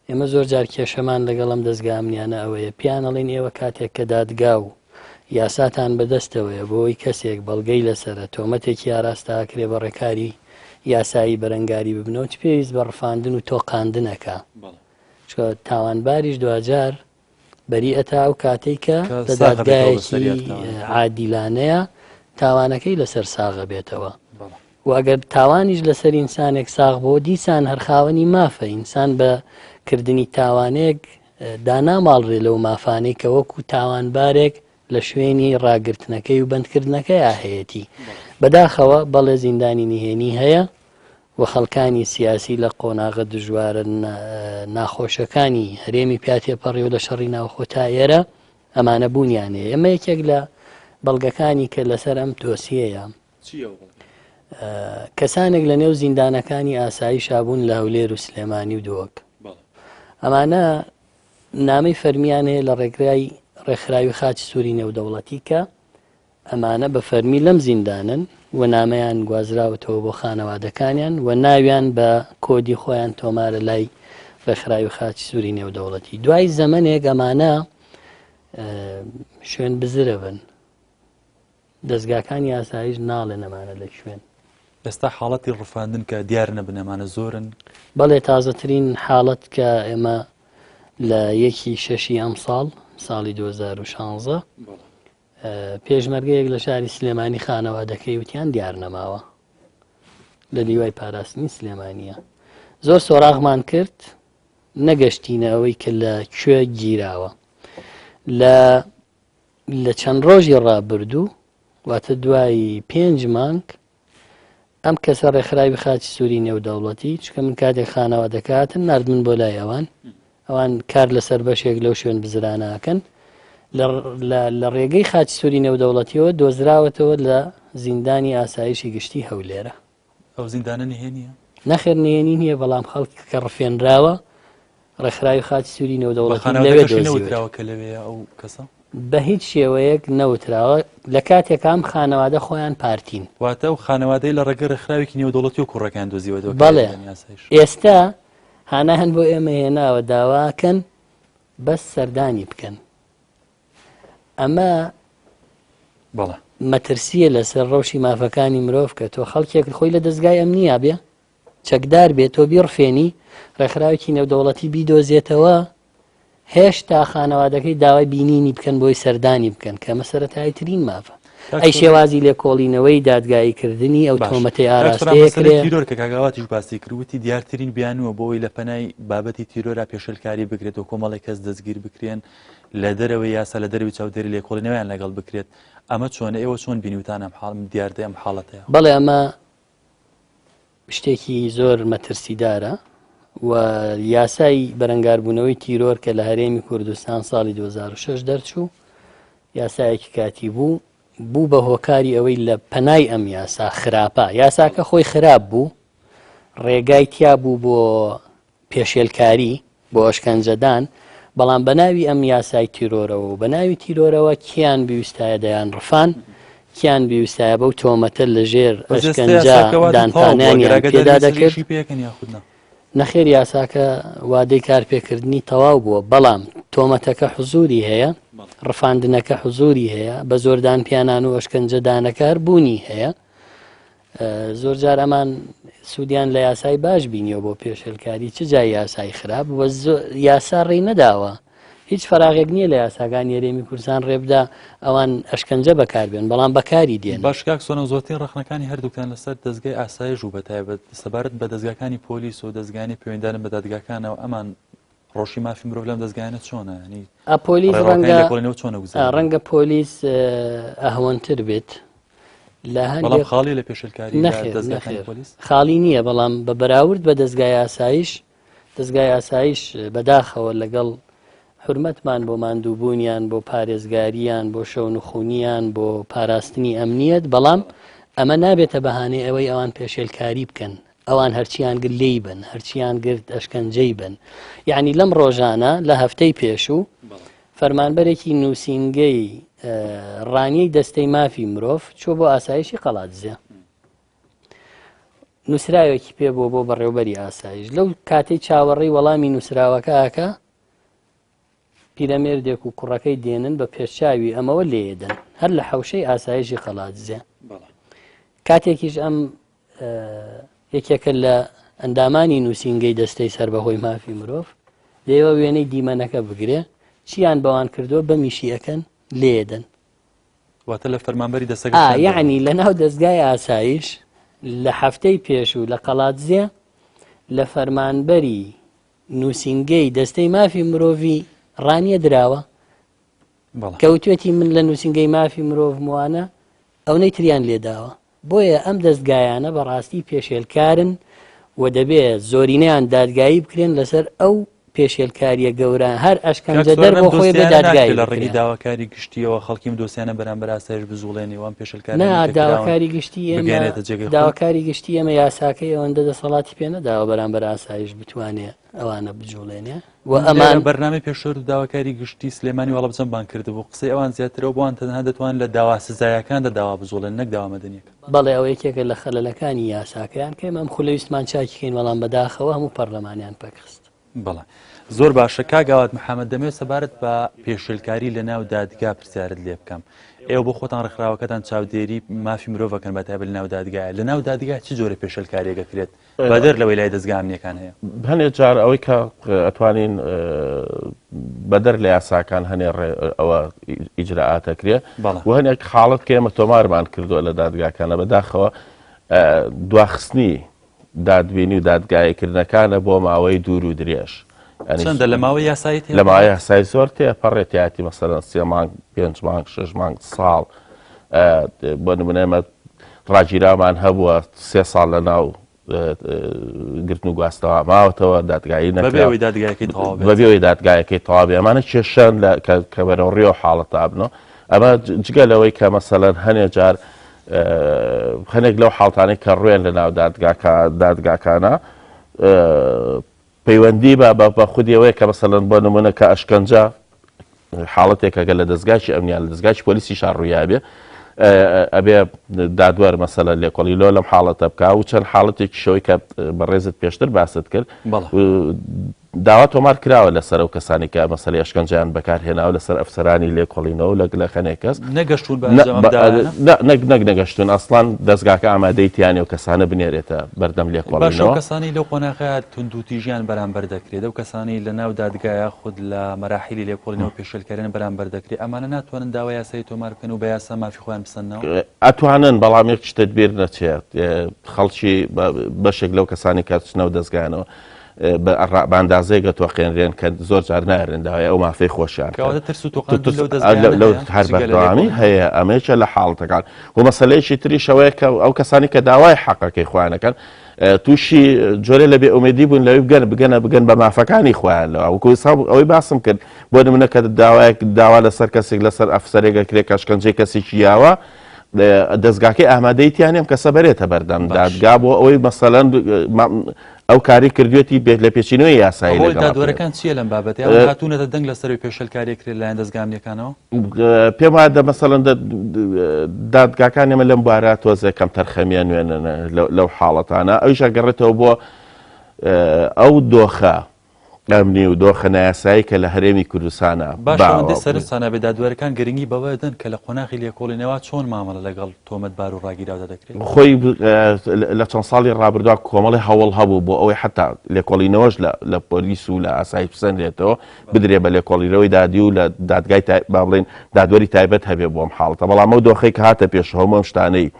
ئێمە زۆر جار کێشەمان لەگەڵ ئەم دەزگا ئەمنیانە ئەوەیە پێیان ئەڵێین ئێوە کاتێک کە دادگا و یاساتان بەدەستەوەیە بۆی کەسێک بەڵگەی لەسەرە تۆمەتێکی ئاراستە ئەکرێ بە ڕێکاری یاسایی بەرەنگاری ببنەوە چ پێویست بە ڕفاندن و تۆقاندنەکە چونکە تاوانباریش دواجار بەریئە تا ئەو کاتەی کە لە دادگایەکی عادیلانەیە تاوانەکەی لەسەر ساغە بێتەوە و ئەگەر تاوانیش لەسەر ئینسانێک ساغ بۆ دیسان هەر خاوەنی مافە ئینسان بە کردنی تاوانێک داناماڵرێ لەو مافانەی کە وەکو تاوانبارێک لە شوێنی ڕاگرتنەکەی و بەندکردنەکەیا هەیەتی بەداخەوە بەڵێ زیندانی نهێنی هەیە و خەڵکانی سیاسی لە قۆناغە دژوارە ناخۆشەکانی هەرێمی پیا تێپەڕی و لە شەڕی ناوخۆ تا ئێرە ئەمانە بوونیان هەیە. ئێمە یەکێک لە بەڵگەکانی کە لەسەر ئەم دۆسیەیە کەسانێک لە نێو زیندانەکانی ئاسایشا بوون لە هەولێر و سلێمانی و دهۆک. ئەمانە نامەی فەرمیان هەیە لە ڕێگرای ڕێکخراوی خاچی سووری نێودەوڵەتی کە ئەمانە بە فەرمی لەم زیندانەن و نامەیان گوازراوەتەوە بۆ خانەوادەکانیان و ناویان بە کۆدی خۆیان تۆمارە لای ڕێکخراوی خاچی سووری نێودەوڵەتی. دوای زەمەنێک ئەمانە شوێن بزرە بن. دەزگاکانی ئاسایش ناڵێن ئەمانە لە کوێن. ئێستا حاڵەتی ڕفاندن کە دیار نەبن ئەمانە زۆرن؟ بەڵێ تازەترین حاڵەت کە ئێمە لە یەکی شەشی ئەمساڵ ساڵی 2016 پێشمەرگەیەک لە شاری سلێمانی خانەوادەکەی وتیان دیار نەماوە لە لیوای پاراستنی سلێمانیە زۆر سۆراغمان کرد نەگەشتینە ئەوەی کە لە کوێ گیراوە لە لە چەند ڕۆژی ڕابردوو واتە دوای پێنج مانگ ئەم کەسە ڕێکخراوی خاچی سووری نێودەوڵەتی چونکە من کاتێک خانەوادەکە هاتن ناردمن بۆ لای ئەوان ئەوان کار لەسەر بەشێک لەو شوێن بزرانەکەن لە ڕێگەی خاچی سووری نێودەوڵەتیەوە دۆزراوەتەوە لە زیندانی ئاسایشی گشتی هەولێرە. ئەو زیندانە نهێنیە؟ نەخێر نهێنی نییە بەڵام خەڵک کە ڕفێنراوە ڕێکخراوی خاچی سووری نێودەوڵەتی لەوێ دۆزیوەتەوە کە لەوێیە ئەو کەسە؟ بە هیچ شێوەیەک نەوتراوە لە کاتێکا ئەم خانەوادە خۆیان پارتین. واتە ئەو خانەوادەی لە ڕێگەی ڕێکخراوێکی نێودەوڵەتیەوە کوڕەکەیان دۆزیوەتەوە کە بەڵێ ئێستا هانایان بۆ ئێمە هێناوە داواکەن بەس سەردانی بکەن ئەمە بەڵێ مەترسیە لەسەر ڕەوشی مافەکانی مرۆڤ کە تۆ خەڵکێک خۆی لە دەستگای ئەمنیا بێ چەکدار بێت تۆ بیڕفێنی ڕێکخراوێکی نێودەوڵەتی بیدۆزێتەوە هێشتا خانەوادەکەی داوای بینینی بکەن بۆی سەردانی بکەن کە ئەمە سەرەتاییترین مافە. ئەی شێوازی لێکۆڵینەوەی دادگاییکردنی ئەو تۆمەتەی ئاراستەیە کرێ؟ تیرۆر کە کاک ئاواتیش باسی کرد وتی دیارترین بیانووە بۆ ئەوەی لە پەنای بابەتی تیرۆرا پێشێلکاری بکرێت و کۆمەڵێک کەس دەستگیر بکرێن لە دەرەوەی یاسا لە دەرەوەی چاودێری لێکۆڵینەوەیان لەگەڵ بکرێت ئەمە چۆنە ئێوە چۆن بینیوتانە ئەم حاڵ دیاردەی ئەم حاڵەتەیە؟ بەڵێ ئەمە شتێکی زۆر مەترسیدارە و یاسای بەرەنگاربوونەوەی تیرۆر کە لە هەرێمی کوردستان ساڵی 2006 دەرچوو یاسایەکی کاتی بوو بوو بە هۆکاری ئەوەی لە پەنای ئەم یاسا خراپە یاساکە خۆی خراپ بوو ڕێگای تیا بوو بۆ پێشێلکاری بۆ ئەشکەنجەدان، بەڵام بە ناوی ئەم یاسای تیرۆرەوە و بە ناوی تیرۆرەوە کێیان بیویستایە دەیانڕفان، کێیان بیویستایە بەو تۆمەتە لە ژێر ئەشکەنجە دانپانانیان پێدا دەکرد. نەخێر یاساکە وادەی کارپێکردنی تەواو بووە، بەڵام تۆمەتەکە حزوری هەیە، ڕفاندنەکە حزوری هەیە، بە زۆر دانپیانان و ئەشکەنجەدانەکە هەر بوونی هەیە. زۆر جار ئەمان سوودیان لە یاسای باش بینیوە بۆ پێشێلکاری چ جای یاسای خراپ و یاسا ڕێی نەداوە هیچ فەراغێک نییە لە یاساکانی هەرێمی کوردستان ڕێبدا ئەوان ئەشکەنجە بەکاربێن بەڵام بەکاری دێن. باش کاک سۆنە زۆرترین ڕەخنەکانی هەردووکتان لەسەر دەزگای ئاسایش و بەتایبەت سەبارەت بە دەزگاکانی پۆلیس و دەزگانی پەیوەندیدارن بە دادگاکانەوە ئەمان ڕەوشی مافی مرۆڤ لەم دەزگایانە چۆنە ینی ئا پۆلیس ڕێڕەوەکانی ڕەنگە لێکۆڵینەوە چۆنە گوزارن ڕەنگە پۆلیس ئەهوەنتر بێت لە بەڵام هەندێک خاڵیە لە پێشێلکاری لە نەخێر دەزگاکانی نەخێر پۆلیس؟ خاڵی نییە بەڵام بە بەراورد بە دەزگای ئاسایش دەزگای ئاسایش بەداخەوە لەگەڵ حورمەتمان بۆ ماندووبوونیان بۆ پارێزگاریان بۆ شەونخونیان بۆ پاراستنی ئەمنیەت بەڵام ئەمە نابێتە بەهانەی ئەوەی ئەوان پێشێلکاری بکەن ئەوان هەرچیان گرت لێی بن هەرچیان گرت ئەشکەنجەی بن یعنی لەم ڕۆژانە لە هەفتەی پێشوو فەرمانبەرێکی نووسینگەی ڕانیەی دەستەی مافی مرۆڤ چوە بۆ ئاسایشی قەڵادزێ نووسراوێکی پێ بووە بۆ بەڕێوبەری ئاسایش لەو کاتەی چاوەڕێی وەڵامی نووسراوەکە ئاکا پیرەمێردێک و کوڕەکەی دێنن بە پێشچاوی ئەمەوە لێدەن هەر لە حەوشەی ئاسایشی قەڵادزێ کاتێکیش ئەم یەکێکە لە ئەندامانی نووسینگەی دەستەی سەربەخۆی مافی مرۆڤ لێوە وێنەی دیمەنەکە بگرێ چیان بەوان کردووە بەمیشی ئەەکەن لێدەن واتە لە فەرمانبەری دەستەکە ئا یەعنی لە ناو دەزگای ئاسایش لە هەفتەی پێشوو لە قەڵادزێ لە فەرمانبەری نووسینگەی دەستەی مافی مرۆڤی ڕانیە دراوە کە وتوێتی من لە نووسینگەی مافی مرۆڤ موانە ئەونەی تریان لێداوە بۆیە ئەم دەزگایانە بەڕاستی پێشێلکارن و دەبێ زۆرینەیان دادگایی بکرێن لەسەر ئەو پێشێلکاریە گەورە هەر ئەشکەنجەدەر بۆ خۆی بێ دادگایی لە ڕێگەی داواکاری گشتیەوە خەڵکی ئەم دۆسیانە بەرامبەر ئاسایش بجوڵێنێ و ئەم پێشێلکاریانەی نا کە کراون داواکاری گشتی ئێمە بگەیەنێتە جێگەی خۆی؟ داواکاری گشتی ئێمە یاساکەی ئەوەندە دەسەڵاتی پێ نەداوە بەرامبەر ئاسایش بتوانێ ئەوانە بجوڵێنێ و ئەمان لێرە بەرنامەی پێشتر داواکاری گشتی سلێمانی وەڵبجەم بانگ کردبوو قسەی ئەوان زیاترەوە بۆوان تەنها دەتوان لە داوا سزایەکاندا داوا بجوڵێن نەک داوا مەدەنیەکان. بەڵێ ئەوە یەکێکە لە خەلەلەکانی یاساکەیان کە ئێمە ئەم خولە ویستمان چاکی کەین بەڵام بەداخەوە هەموو پەرلەمانیان پەکخست. بەڵێ زۆر باشە کاک ئاوات محەمەد دەمەوێت سەبارەت بە پێشێلکاری لە ناو دادگا پرسیارت لێ بکەم ئێوە بۆ خۆتان ڕێکخراوەکەتان چاودێری مافی مرۆڤەکەن بە تایبەت لە ناو دادگایە لە ناو دادگا چ جۆرە پێشێلکاریەک ئەکرێت بەدەر لەوەی لای دەزگا ئەمنیەکان هەیە؟ هەنێ جار ئەوەی کە ئەتوانین بەدەر لە یاساکان هەنێ ئەوە ئیجرائاتەکرێ و هەنێک حاڵەت کە ئێمە تۆمارمان کردووە لە دادگاکانە بەداخەوە دواخستنی دادبینی و دادگاییکردنەکانە بۆ ماوەی دوور و درێژ. چەندە لە ماوەی یاسایی لە ماوەی یاسایی زۆر تێپەڕێت یاتی مەسەلەن سێ مانگ پێنج مانگ شەش مانگ ساڵ بۆ نمونە ئێمە ڕاگیرامان هەبووە سێ ساڵ لە ناو گرتن و گواستەوە ماوەتەوە دادگایی نەکراوە دادگایەکەی تەواو بێت بەبێ دادگایەکەی تەواو بێت ئەمانە کێشەن لە کە بەرەو ڕێ و حاڵەتە بنەوە ئەمە جگە لەوەی کە مەسەلەن هەنێ جار هەنێک لەو حاڵتانەی کە ڕوێن لە ناو دادگاکانە پەیوەندی بە بە خودی ئەوەیە کە مەسەلەن بۆ نمونە کە ئەشکەنجە حاڵەتێکە گەر لە دەستگاکی ئەمنیان لە دەستگاکی پۆلیسی شار ڕوویابێ ئەبێ دادوەر مەسەلە لێکۆڵی لۆ لەم حاڵەتە بکە و چەند حاڵەتێکی شەوەی کە بەڕێزت پێشتر باست کرد داوا تۆمار کراوە لەسەر ئەو کەسانی کە مەسەلەی ئەشکەنجەیان بەکار هێناوە لەسەر ئەفسەرانی لێکۆڵینەوە لە لە خەنێک کەس نەگەشتوون بە ئەنجام ئەم داوایانە؟ نا نەک نەک نەگەشتوون ئەسڵان دەزگاکە ئامادەی تیانێ و کەسانە بنێرێتە بەردەم باشە ئەو لێکۆڵینەوە. کەسانەی لەو قۆناغە توندوتیژیان بەرامبەر دەکرێت ئەو کەسانەی لە ناو دادگا یاخود لە مەراحیلی لێکۆڵینەوە پێشێلکاریان بەرامبەر دەکرێت ئەمانە ناتوانن داوای یاسایی تۆمار بکەن و بە یاسا مافی خۆیان بسەننەوە؟ ئەتوانن بەڵام یەک شتت بیر نەچێت خەڵکی بەشێک لەو کەسانی کە چنەو دەزگایانەوە بە ئەندازەیەک ئەتۆقێنرێن کە زۆر جار نایەرن داوای ئەو مافەی خۆشیان بکەن. کەواتە ترس و تۆقاندن لەو دەزگایانە لەو هەیە؟ هەر جگە لە بەردەوامی لێکۆڵینەوە. هەیە ئەمەیەکە لە حاڵەتەکان و مەسەلەیەکی تریش ئەوەیە کە ئەو کەسانی کە داوای حەقەکەی خۆیان ئەکەن تووشی جۆرێ لە بێئومێدی بوون لەوەی بگەن بگەنە بگەن بە مافەکانی خۆیان لەوە وەکو ئێستا ئەوەی باسم کرد بۆ نمونە کە داوایەک داوا لەسەر کەسێک لەسەر ئەفسەرێک ئەکرێ کە ئەشکەنجەی کەسێکی یاوە دەزگاکەی ئامادەی تیانە ئەم کەسە بەرێتە بەردەم دادگا بۆ ئەوەی مەسەلەن ئەو کاری کردوێتی بێت لە پێچینەوەی یاسایی ڕۆڵی لەگەڵا بکرێت. دادوەرەکان چییە لەم بابەتە؟ ئەوان هاتوونەتە دەنگ لەسەر ئەوەی پێشێلکاری ئەکرێت لەلایەن دەزگا ئەمنییەکانەوە؟ پێم وایە دە مەسەلەن دە دادگاکان ئێمە لەم بوارە تۆزێک کەمتەرخەمییە نوێنن لەو حاڵەتانە ئەویش ئەگەڕێتەوە بۆ ئەو دۆخە. ئەمنی و دۆخە نایاسایی کە لە هەرێمی کوردستانە باشە ئەوەندەی سەرنجتان هەبێت دادوەرەکان گرنگی بەوە دەدەن کە لە قۆناغی لێکۆڵینەوە چۆن مامەڵە لەگەڵ تۆمەتبار و ڕاگیراودا دەکرێت؟ خۆی لە چەند ساڵی ڕابردووە کۆمەڵی هەوڵ هەبوو بۆ ئەوەی حتا لێکۆڵینەوەش لە پۆلیس و لە ئاسایش بسەنرێتەوە بدرێ بە لێکۆڵینەوەی دادی و لە دادگای با بڵێین دادوەری تایبەت هەبێ بۆ ئەم حاڵەتە بەڵام ئەو دۆخەی کە هاتە پێش هەموو ئەم شتانەی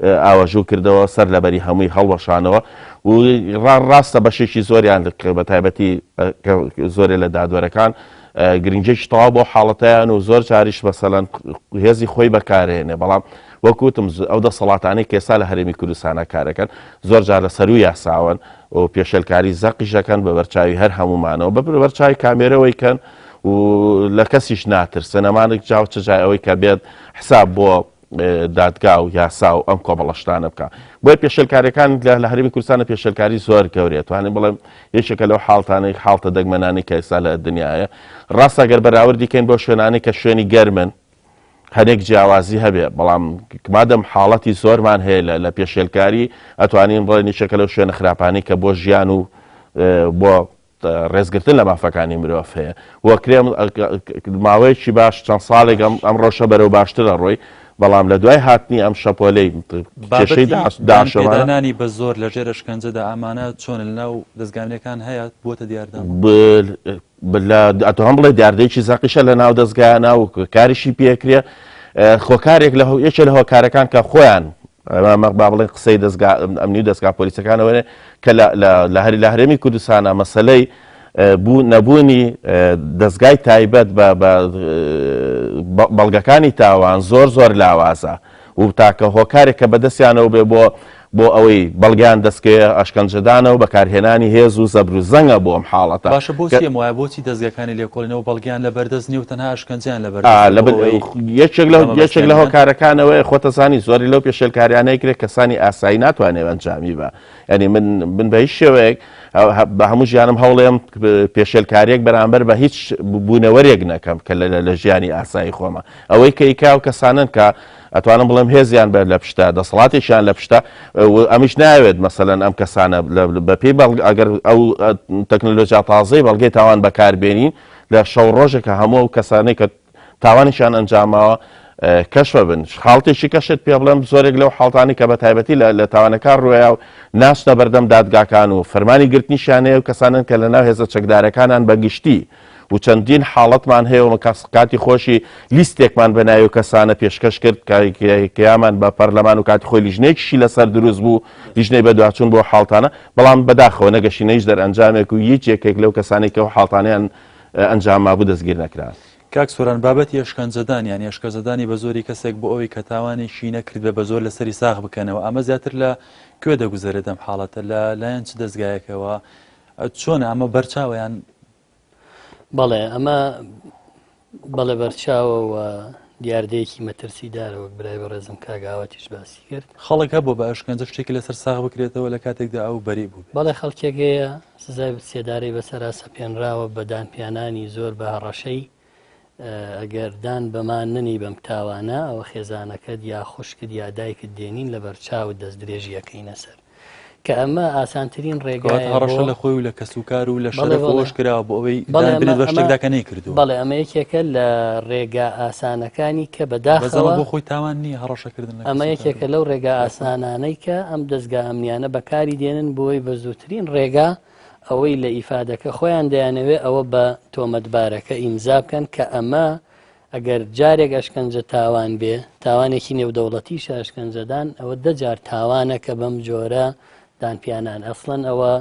ئاوەژوو کردەوە سەر لەبەری هەمووی هەڵوەشانەوە و ڕاستە بەشێکی زۆریان بە تایبەتی زۆرێ لە دادوەرەکان گرنگێکی تەواو بۆ حاڵەتیان و زۆر جاریش مەسەلەن هێزی خۆی بەکارهێنێ بەڵام وەکوتم ئەو دەسەڵاتانەی کێسا لە هەرێمی کوردستانە کارەکەن زۆر جار لە سەروو یاساوەن و پێشێلکاری زەقیش دەکەن بە بەرچاوی هەر هەموومانەوە بە بەرچاوی کامێرەوەی کەن و لە کەسیش ناترسن ئەمانێک جاو چ جای ئەوەی کە بێت حساب بۆ دادگا و یاسا و ئەم کۆمەڵە شتانە بکە بۆیە پێشێلکاریەکان لە هەرێمی کوردستانە پێشێلکاری زۆر گەورەیە توانین بڵێم یەکێکە لەو حاڵتانەی حاڵتە دەگمەنانی کە ئێستا لە دنیاە ڕاستە گەر بەراوردی کەین بۆ شوێنانی کە شوێنی گەرمن هەنێک جیاوازی هەبێ بەڵام مادەم حاڵەتی زۆرمان هەیە لە پێشێلکاری ئەتوانین بڵێن یەکێکە لەو شوێنە خراپانەی کە بۆ ژیان و بۆ ڕێزگرتن لە مافەکانی مرۆڤ هەیە وەکرێ ماوەیەکی باش چەند ساڵێک ئەم ڕەوشە بەرەو باشترە ڕۆی بەڵام لە دوای هاتنی ئەم شەپۆلەی کێشەی داعشەوە نانی بە زۆر لە ژێر ئەشکەنجەدا ئەمانە چۆن لەناو دەزگا ئەمنیەکان هەیە بووەتە دیاردە؟ ئەتوانم بڵێ دیاردەیەکی زەقیشە لە ناو دەزگایانە و کاریشی پێکرێ خۆکارێک لە یەکێ لە هۆکارەکان کە خۆیان با بڵێن قسەی دەزگا ئەمنی و دەزگا پۆلیسەکانەوە کە لە هەری لە هەرێمی کوردستانە مەسلەی بوو نەبوونی دەزگای تایبەت بە بەڵگەکانی تاوان زۆر زۆر لاوازە و تاکە هۆکارێک کە بەدەستیانەوە بێ بۆ بۆ ئەوەی بەڵگەیان دەستکەوێ ئەشکەنجەدانە و بەکارهێنانی هێز و زەبر و زەنگە بۆ ئەم حاڵەتە. باشە بۆچی ئەم وایە؟ بۆچی دەزگاکانی لێکۆڵینەوە بەڵگەیان لەبەردەست نییە و تەنها ئەشکەنجەیان لەبەردەستە بۆ ئەوەی یەکێک لە یەکێک لە هۆکارەکانەوەیە خۆتەزانی زۆری لەو پێشێلکاریانەی کرێ کەسانی ئاسایی ناتوانێت ئەنجامی بە یعنی من من بە هیچ شێوەیەک بە هەموو ژیانم هەوڵێم پێشێلکاریەک بەرامبەر بە هیچ بوونەوەرێک نەکەم کە لە ژیانی ئاسایی خۆمە ئەوەی کە ئیکا و کەسانن کە ئەتوانم بڵێم هێزیان بە لە پشتە دەسەڵاتێکیان لە پشتە ئەمیش ناوێت مەسەلەن ئەم کەسانە بە پێی بەڵگ ئەگەر ئەو تەکنەلۆژیا تازەی بەڵگەی تاوان بەکاربێنین لە شەو ڕۆژێکە هەموو ئەو کەسانەی کە تاوانێکیان ئەنجاماوە کەشفە بن حاڵتێکی کەشت پێ بڵێم زۆرێک لەو حاڵتانی کە بە تایبەتی لە تاوانەکان ڕوویا و ناچنە بەردەم دادگاکان و فەرمانی گرتنیشیان هەیە و کەسانن کە لەناو هێزە چەکدارەکانان بە گشتی و چەندین حاڵەتمان هەیە و کاتی خۆشی لیستێکمان بە ناوی کەسانە پێشکەش کرد کەیامان بە پەرلەمان و کاتی خۆی لیژنەیەکیشی لەسەر دروست بوو لیژنەی بەدواچوون بۆ حاڵتانە بەڵام بەداخەوە نەگەشتینە هیچ دەرئەنجامێک و هیچ یەکێک لەو کەسانەی کە ئەو حاڵتانەیان ئەنجام مابوو دەستگیر نەکران. کاک سۆران بابەتی ئەشکەنجەدان یانی ئەشکەجەدانی بە زۆری کەسێک بۆ ئەوەی کە تاوانێکی نەکردبێ بە زۆر لەسەری ساغ بکەنەوە ئەمە زیاتر لە کوێ دەگوزەرێت ئەم حاڵەتە لە لایەن چ دەزگایەکەوە چۆنە ئەمە بەرچاوە یان؟ بەڵێ ئەمە بەڵێ بەرچاوە و دیاردەیەکی مەترسیدارە وەک برای بەڕێزم کاک ئاواتیش باسی کرد. خەڵک هەبووە بە ئەشکەنجە شتێکی لەسەر ساغ بکرێتەوە لە کاتێکدا ئەو بەری بووبێ. بەڵێ خەڵکێک هەیە سزای سێدارەی بەسەرا سەپێنراوە بە دانپیانانی زۆر بە هەڕەشەی ئەگەر دان بەمان نەنێی بەم تاوانە ئەوە خێزانەکەت یا خوشکت یا دایکت دێنین لەبەرچاوت دەستدرێژی ئەکەینە سەر کە ئەمە ئاسانترین ڕێگایە هەڕەشە لە خۆی و لە کەسوکار و لە شەرەف ئەوەش کراوە بۆ ئەوەی بەڵێ بە شتێکدا کە نەیکردووە. بەڵێ ئەمە یەکێکە لە ڕێگا ئاسانەکانی کە بەداخەوە بۆ خۆی تاوان نییە هەڕەشەکردن لە ئەمە یەکێکە لەو ڕێگا ئاسانانەی کە ئەم دەزگا ئەمنیانە بەکاری دێنن بۆی بە زووترین ڕێگا ئەوەی لە ئیفادەکە خۆیان دەیانەوێ ئەوە بە تۆمەتبارەکە ئیمزا بکەن کە ئەمە ئەگەر جارێک ئەشکەنجە تاوان بێ تاوانێکی نێودەوڵەتیشە ئەشکەنجەدان ئەوە دە جار تاوانە کە بەم جۆرە دانپیانان ئەسڵەن ئەوە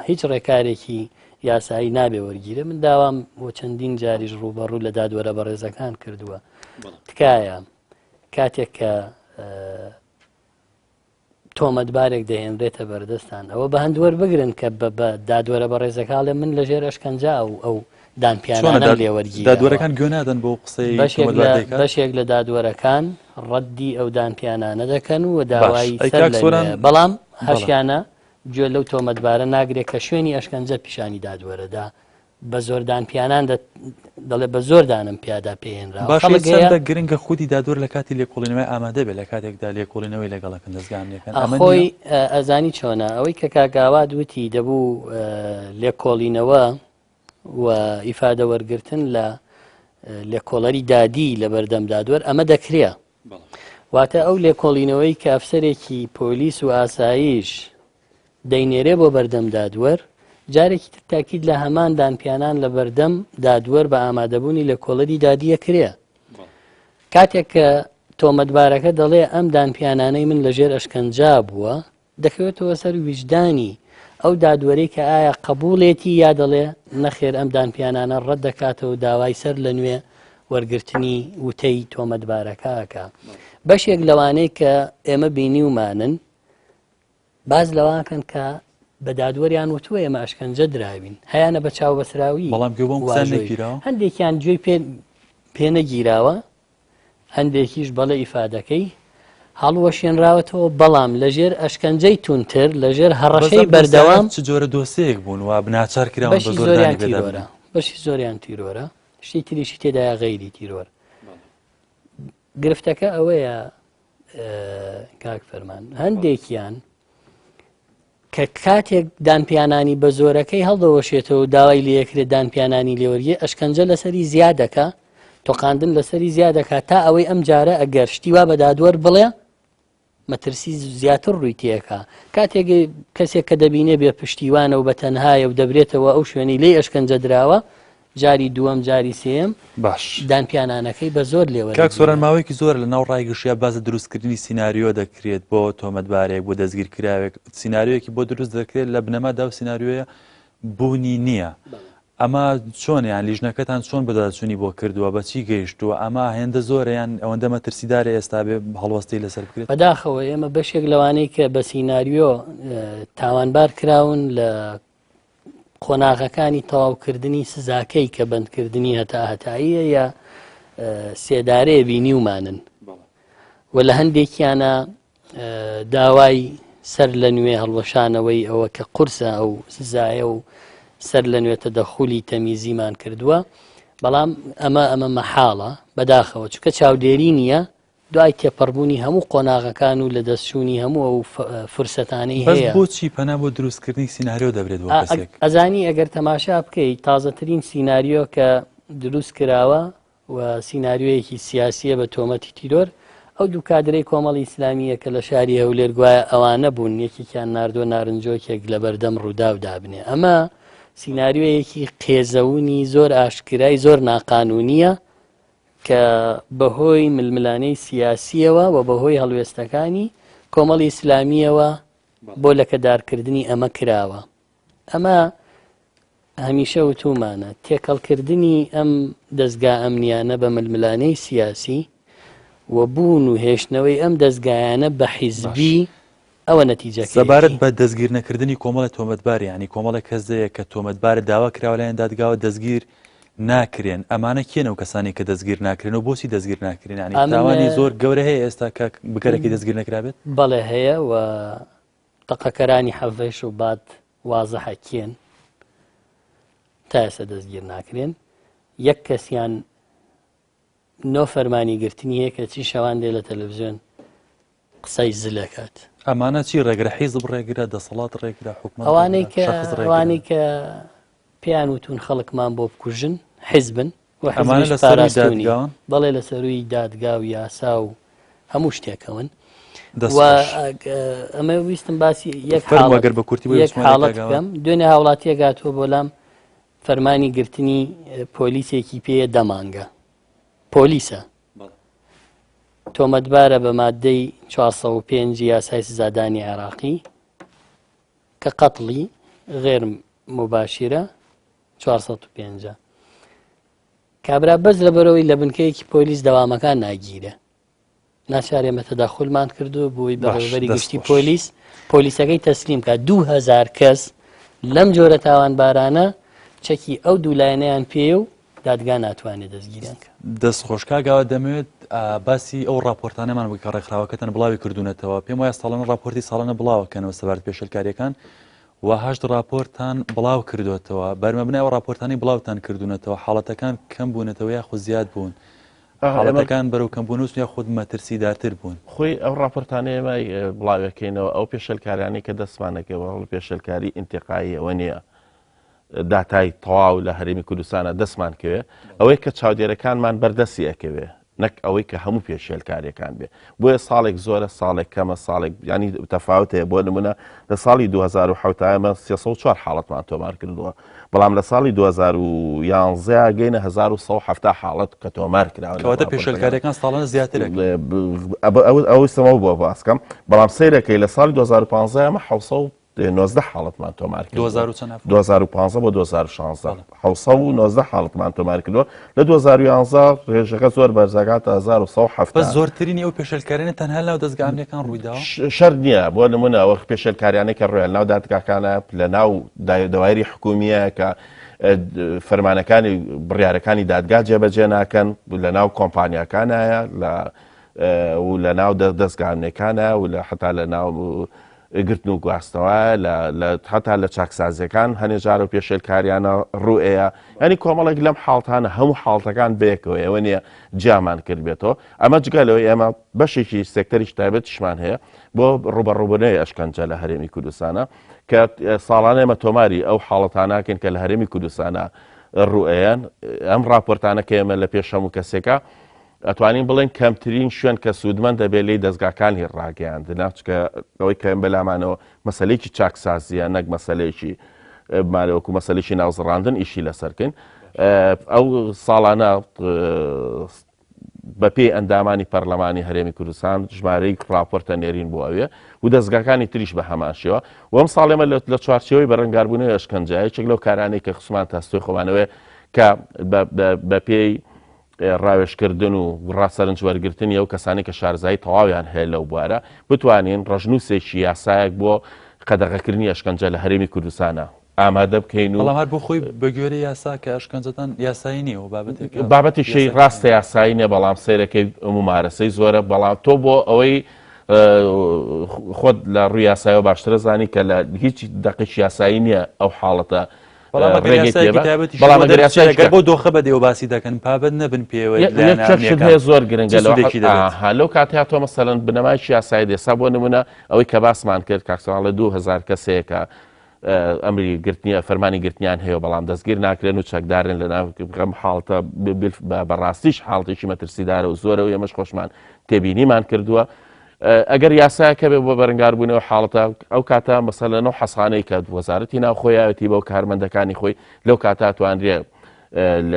هیچ ڕێکارێکی یاسایی نابێ وەرگیرە من داوام بۆ چەندین جاریش ڕووبەڕوو لە دادوەرە بەڕێزەکان کردووە تکایە کاتێک کە تۆمەتبارێک دەهێنرێتە بەردەستان ئەوە بە هەند وەربگرن کە بە بە دادوەرە بەڕێزەکە ئەڵێ من لەژێر ئەشکەنجە ئەو ئەو دانپیانانەم لێ وەرگیراوە. دادوەرەکان گوێ نادەن بەو قسەی بەشێک لە تۆمەتبار دەیکات؟ بەشێک لە دادوەرەکان ڕەدی ئەو دانپیانانە دەکەن و باش داوای ئەی سەر کاک لە سۆران نوێ بەڵام بەڵێ. هەشیانە گوێ لەو تۆمەتبارە ناگرێت کە شوێنی ئەشکەنجە پیشانی دادوەرەدا بە زۆر دانپیانان دەڵێ بە زۆر دانم پیادا پێهێنراوە. باشە خەڵک هەیە. چەندە گرنگە خودی دادوەر لە کاتی لێکۆڵینەوەی ئامادە بێت لە کاتێکدا لێکۆڵینەوەی لەگەڵ ئەکەن دەزگا ئەمنیەکان ئەمە نییە؟ خۆی ئەزانی چۆنە ئەوەی کە کاک ئاوات وتی دەبوو لێکۆڵینەوە. و ئیفادە وەرگرتن لە لێکۆڵەری دادی لە بەردەم دادوەر ئەمە دەکرێ. واتە ئەو لێکۆڵینەوەی کە ئەفسەرێکی پۆلیس و ئاسایش دەینێرێ بۆ بەردەم دادوەر، جارێکی تر تاکید لە هەمان دانپیانان لە بەردەم دادوەر بە ئامادەبوونی لێکۆڵەری دادی ئەکرێ. کاتێک کە تۆمەتبارەکە دەڵێ ئەم دانپیانانەی من لەژێر ئەشکەنجا بووە، دەکەوێتەوە سەر ویژدانی ئەو دادوەرەی کە ئایا قەبوڵێتی یا دەڵێ نەخێر ئەم دانپیانانە ڕەت دەکاتەوە و داوای سەر لە نوێ وەرگرتنی وتەی تۆمەتبارەکە ئەکا. بەشێک لەوانەی کە ئێمە بینیومانن باس لەوەکەن کە بە دادوەریان وتووە ئێمە ئەشکەنجە دراوین، هەیانە بە چاوبەسراوی بەڵام گوێ بۆم قسە نەگیراوە؟ هەندێکیان گوێی پێ نەگیراوە، هەندێکیش بەڵێ ئیفادەکەی هەڵوەشێنراوەتەوە، بەڵام لەژێر ئەشکەنجەی توندتر، لەژێر هەڕەشەی بەردەوام. چ جۆرە دۆسێیەک بوون وا ناچار کراون بە زۆر دانی پێدا بنێن؟ بەشی زۆریان تیرۆرە، شتی تریشی تێدایە غەیری تیرۆر. گرفتەکە ئەوەیە کاک فەرمان، هەندێکیان کە کاتێک دانپیانانی بە زۆرەکەی هەڵدەوەشێتەوە و داوای لێکرێت دانپیانانی لێوەرگێ ئەشکەنجە لەسەری زیاد دەکا تۆقاندن لەسەری زیاد دەکا تا ئەوەی ئەم جارە ئەگەر شتی وا بە دادوەر بڵێ مەترسی زیاتر ڕووی تێکا کاتێک کەسێک کە دەبینێ بێ پشتیوانە و بە تەنهایە و دەبرێتەوە ئەو شوێنەی لێی ئەشکەنجە دراوە جاری دووەم جاری سێیەم باش دانپیانانەکەی بە زۆر لێوە کاک سۆران ماوەیەکی زۆر لە ناو ڕای گشتیا باس لە دروستکردنی سیناریۆ دەکرێت بۆ تۆمەتبارێک بۆ دەستگیرکراوێک سیناریۆیەکی بۆ دروست دەکرێت لە بنەمادا و سیناریۆیە بوونی نییە ئەمە چۆن یان لیژنەکەتان چۆن بەدواداچوونی بۆ کردووە بەچی گەیشتووە ئەمە هێندە زۆرە یان ئەوەندە مەترسیدارە ئێستا بێ هەڵوەستەی لەسەر بکرێت بەداخەوە ئێمە بەشێک لەوانەی کە بە سیناریۆ تاوانبار کراون لە قۆناغەکانی تەواوکردنی سزاکەی کە بەندکردنی هەتا هەتاییە یا سێدارەیە بینیومانن و لە هەندێکیانە داوای سەر لە نوێ هەڵوەشانەوەی ئەوە کە قورسە ئەو سزایە و سەر لە نوێ تەدەخولی تەمیزیمان کردووە بەڵام ئەمە ئەمە مەحاڵە بەداخەوە چونکە چاودێری نییە دوای تێپەڕبوونی هەموو قۆناغەکان و لەدەستچوونی هەموو ئەو فرسەتانەی بەس هەیە. بۆچی پەنا بۆ دروستکردنی سیناریۆ دەبرێت بۆ کەسێک؟ ئەزانی ئەگەر تەماشا بکەیت تازەترین سیناریۆ کە دروست کراوە و سیناریۆیەکی سیاسیە بە تۆمەتی تیرۆر ئەو دوو کادرەی کۆمەڵی ئیسلامیە کە لە شاری هەولێر گوایە ئەوانە بوون یەکێکیان ناردووە نارنجۆکێک لە بەردەم ڕووداو دابنێ ئەمە سیناریۆیەکی قێزەونی زۆر ئاشکرای زۆر ناقانونیە کە بەهۆی ململانێی سیاسییەوە و بەهۆی هەڵوێستەکانی کۆمەڵی ئیسلامییەوە بۆ لەکەدارکردنی ئەمە کراوە. ئەمە هەمیشە وتومانە تێکەڵکردنی ئەم دەزگا ئەمنیانە بە ململانێی سیاسی و بوون و هێشتنەوەی ئەم دەزگایانە بە حیزبی ئەوە نەتیجەکەیەتی. سەبارەت بە دەستگیر نەکردنی کۆمەڵێ تۆمەتبار یانی کۆمەڵێک کەس هەیە کە تۆمەتبارە داوا کراوە لایەن دادگاوە دەستگیر ناکرێن ئەمانە کێن ئەو کەسانی کە دەستگیر ناکرێن و بۆچی دەستگیر ناکرێن یانی ئەمن تاوانی زۆر گەورە هەیە ئێستا کە بکەرەکەی دەستگیر نەکرابێت؟ بەڵێ هەیە و تەقەکەرانی حەڤەی شوبات وازحە کێن تا ئێستا دەستگیر ناکرێن یەک کەسیان نۆ فەرمانی گرتنی هەیە کەچی شەوان دێ لە تەلەڤزیۆن قسەی زلەکات. ئەمانە چی ڕێگرە حیزب ڕێگرە دەسەڵات ڕێگرە حکومەت ئەوانەی ڕێگرە کە شەخس ڕێگرە ئەوانەی کە پێیان وتون خەڵکمان بۆ بکوژن حیزبن و ئەمانە حیزبیش لە سەرووی پاراستونی دادگاوان؟ بەڵێ لە سەرووی دادگا و یاسا و هەموو شتێکەوەن دەست و خۆش. ئەمە ویستم باسی یەک فەرموو حاڵەت ئەگەر بە کورتی بۆی یەک بچمە لای حاڵەت کاک ئاوات. بکەم دوێنێ هاوڵاتیەک هاتووە بۆ لام فەرمانی گرتنی پۆلیسێکی پێیە دە مانگە پۆلیسە تۆمەتبارە بە مادەی 405 یاسای سزادانی عێراقی کە قەتڵی غێر مباشرە 405 کابرا بەس لەبەرەوەی لە بنکەیەکی پۆلیس دەوامەکان ناگیرە ناچار ئێمە تەداخولمان کردو بۆی بەڕێوەبەری گشتی پۆلیس پۆلیسەکەی تەسلیم کە 2000 کەس لەم جۆرە تاوانبارانە چەکی ئەو دوو لایەنەیان پێ و دادگا ناتوانێت دەستگیریان کە. دەست خۆش کاک ئاوات دەمەوێت باسی ئەو ڕاپۆرتانەمان بکە کە ڕێکخراوەکەتان بڵاوی کردوونەتەوە پێم وایە ساڵانە ڕاپۆرتی ساڵانە بڵاوەکەنەوە سەبارەت پێشێلکاریەکان و هەشت ڕاپۆرتان بڵاو کردوێتەوە بەرمەبنای ئەو ڕاپۆرتانی بڵاوتان کردوونەتەوە حاڵەتەکان کەم بوونەتەوە یاخود زیاد بوون حاڵەتەکان بەرەو کەمبوونەوە چوون یاخود مەترسیدارتر بوون؟ خۆی ئەو ڕاپۆرتانەی ئێمە بڵاویەکەینەوە ئەو پێشێلکاریانەی کە دەستمان دەکەوێت هەوڵی پێشێلکاری ئینتیقایی ئەوە نییە. داتای تەواو لە هەرێمی کوردستانە دەستمان کەوێ ئەوەی کە چاودێرەکانمان بەردەستی ئەکەوێ نەک ئەوەی کە هەموو پێشێلکاریەکان بێ بۆیە ساڵێک زۆرە ساڵێک کەمە ساڵێک ینی تەفاوت هەیە بۆ نمونە لە ساڵی 2007 ئێمە 304 حاڵەتمان تۆمار کردووە بەڵام لە ساڵی 2011 گەینە 1170 حاڵەت کە تۆمار کراوە کەواتە پێشێلکاریەکان ساڵانە زیاتر ئەو سەمەوە بۆ باسکەم بەڵام سەیرەکەی لە ساڵی 2015 ئەمە 900 19 حاڵەتمان تۆمار کرد. 2000 و چەند عەفوەن؟ 2015 بۆ 2016 719 حاڵەتمان تۆمار کردووە لە 2011 ڕێژەکە زۆر بەرزەکاتە 1170. بەس زۆرترینی ئەو پێشێلکاریانە تەنها لەناو دەزگا ئەمنیەکان ڕوویداوە؟ شەرت نییە بۆ نمونە ئەوە پێشێلکاریانەی کە ڕوویان لەناو دادگاکانە لەناو دەوایری حکومییە کە فەرمانەکانی بڕیارەکانی دادگا جێبەجێ ناکەن لەناو کۆمپانیاکانایە لە و لەناو دەزگا ئەمنیەکانە و لە حتا لەناو گرتن و گواستنەوە لە لە هەتا لە چاکسازیەکان هەنێ جار و پێشێلکاریانە ڕوئەیە ینی کۆمەڵێک لەم حاڵتانە هەموو حاڵتەکان بەیەکەوە ئەوە نییە جیامان کردبێتەوە ئەمە جگە لەوەی ئێمە بەشێکی سێکتەریش تایبەتیشمان هەیە بۆ ڕوبەڕوبنەوەی ئەشکەنجە لە هەرێمی کوردستانە کە ساڵانە ئێمە تۆماری ئەو حاڵەتاناکەین کە لە هەرێمی کوردستانە ڕوئەیەن ئەم راپۆرتانە کە ئێمە لە پێش هەموو کەسێکە ئەتوانین بڵێین کەمترین شوێن کە سوودمەند دەبێت لێی دەزگاکانی ڕاگەیاندنە، چونکە ئەوەی کە بەلامانەوە مەسەلەیەکی چاکسازییە نەک مەسەلەیەکی بمانەوە وەکو مەسەلەیەکی ناوزڕاندن ئیشی لەسەر بکەین. ئەو ساڵانە بەپێی ئەندامانی پەرلەمانی هەرێمی کوردستان ژمارەی راپۆرتە نێرین بۆ ئەوێ و دەزگاکانی تریش بە هەمان شێوە وەم ساڵێمە لە چوارچێوەی بەرەنگاربوونەوەی ئەشکەنجە یەکێک لەو کارانەی کە خسمان تاستۆی خۆمانەوەی کە بەپێی ڕاوێژکردن و ڕا سەرنج وەرگرتنی ئەو کەسانەی کە شارەزایی تەواویان هەیە لەو بوارە، بتوانین ڕەشنووسێکی یاسایەک بۆ قەدەغەکردنی ئەشکەنجە لە هەرێمی کوردستانا ئامادە بکەین و. بەڵام هەر بۆ خۆی بە گوێرەی یاسا کە ئەشکەنجەدان یاسایی نییە و بابەتێکە. بابەتێکی ڕاستە یاسایی نییە، بەڵام سەیرەکەی مومارەسەی زۆرە، بەڵام تۆ بۆ ئەوەی خۆت لە ڕووی یاسایەوە باشترە زانی کە لە هیچ دەقێکی یاسایی نییە ئەو حاڵەتە بەڵام ئەگەر ڕێگەی یاسایەکی پێ بە تایبەتیش بەڵام بۆ ئەگەر دەربچێت یاسایەکی ئەگەر بۆ دۆخە بە دێوە باسی دەکەن پابەند نەبن پێوە یەک لایەنە شت ئەمنییەکان هەیە زۆر چ گرنگە لەو سوودێکی دەبێت؟ ئاها لەو کاتەیا تۆ مەسەلەن بنەمایەکی یاسایی دێ سا بۆ نمونە ئەوەی کە باسمان کرد کاک سەڵاح لە 2000 کەسەیە کە ئەمری گرتنی فەرمانی گرتنیان هەیە بەڵام دەستگیر ناکرێن و چەکدارن لە ناو ئەم حاڵتە بەڕاستیش حاڵتێکی مەترسیدارە و زۆرە و ئێمەش خۆشمان تێبینیمان کردووە ئەگەر یاسایەک هەبێ بۆ بەرەنگاربوونەوە حاڵەتە ئەو کاتە مەسەلەن ئەو حەسانەی کە وەزارەتی ناوخۆیەتی بەو کارمەندەکانی خۆی لەو کاتە توانرێ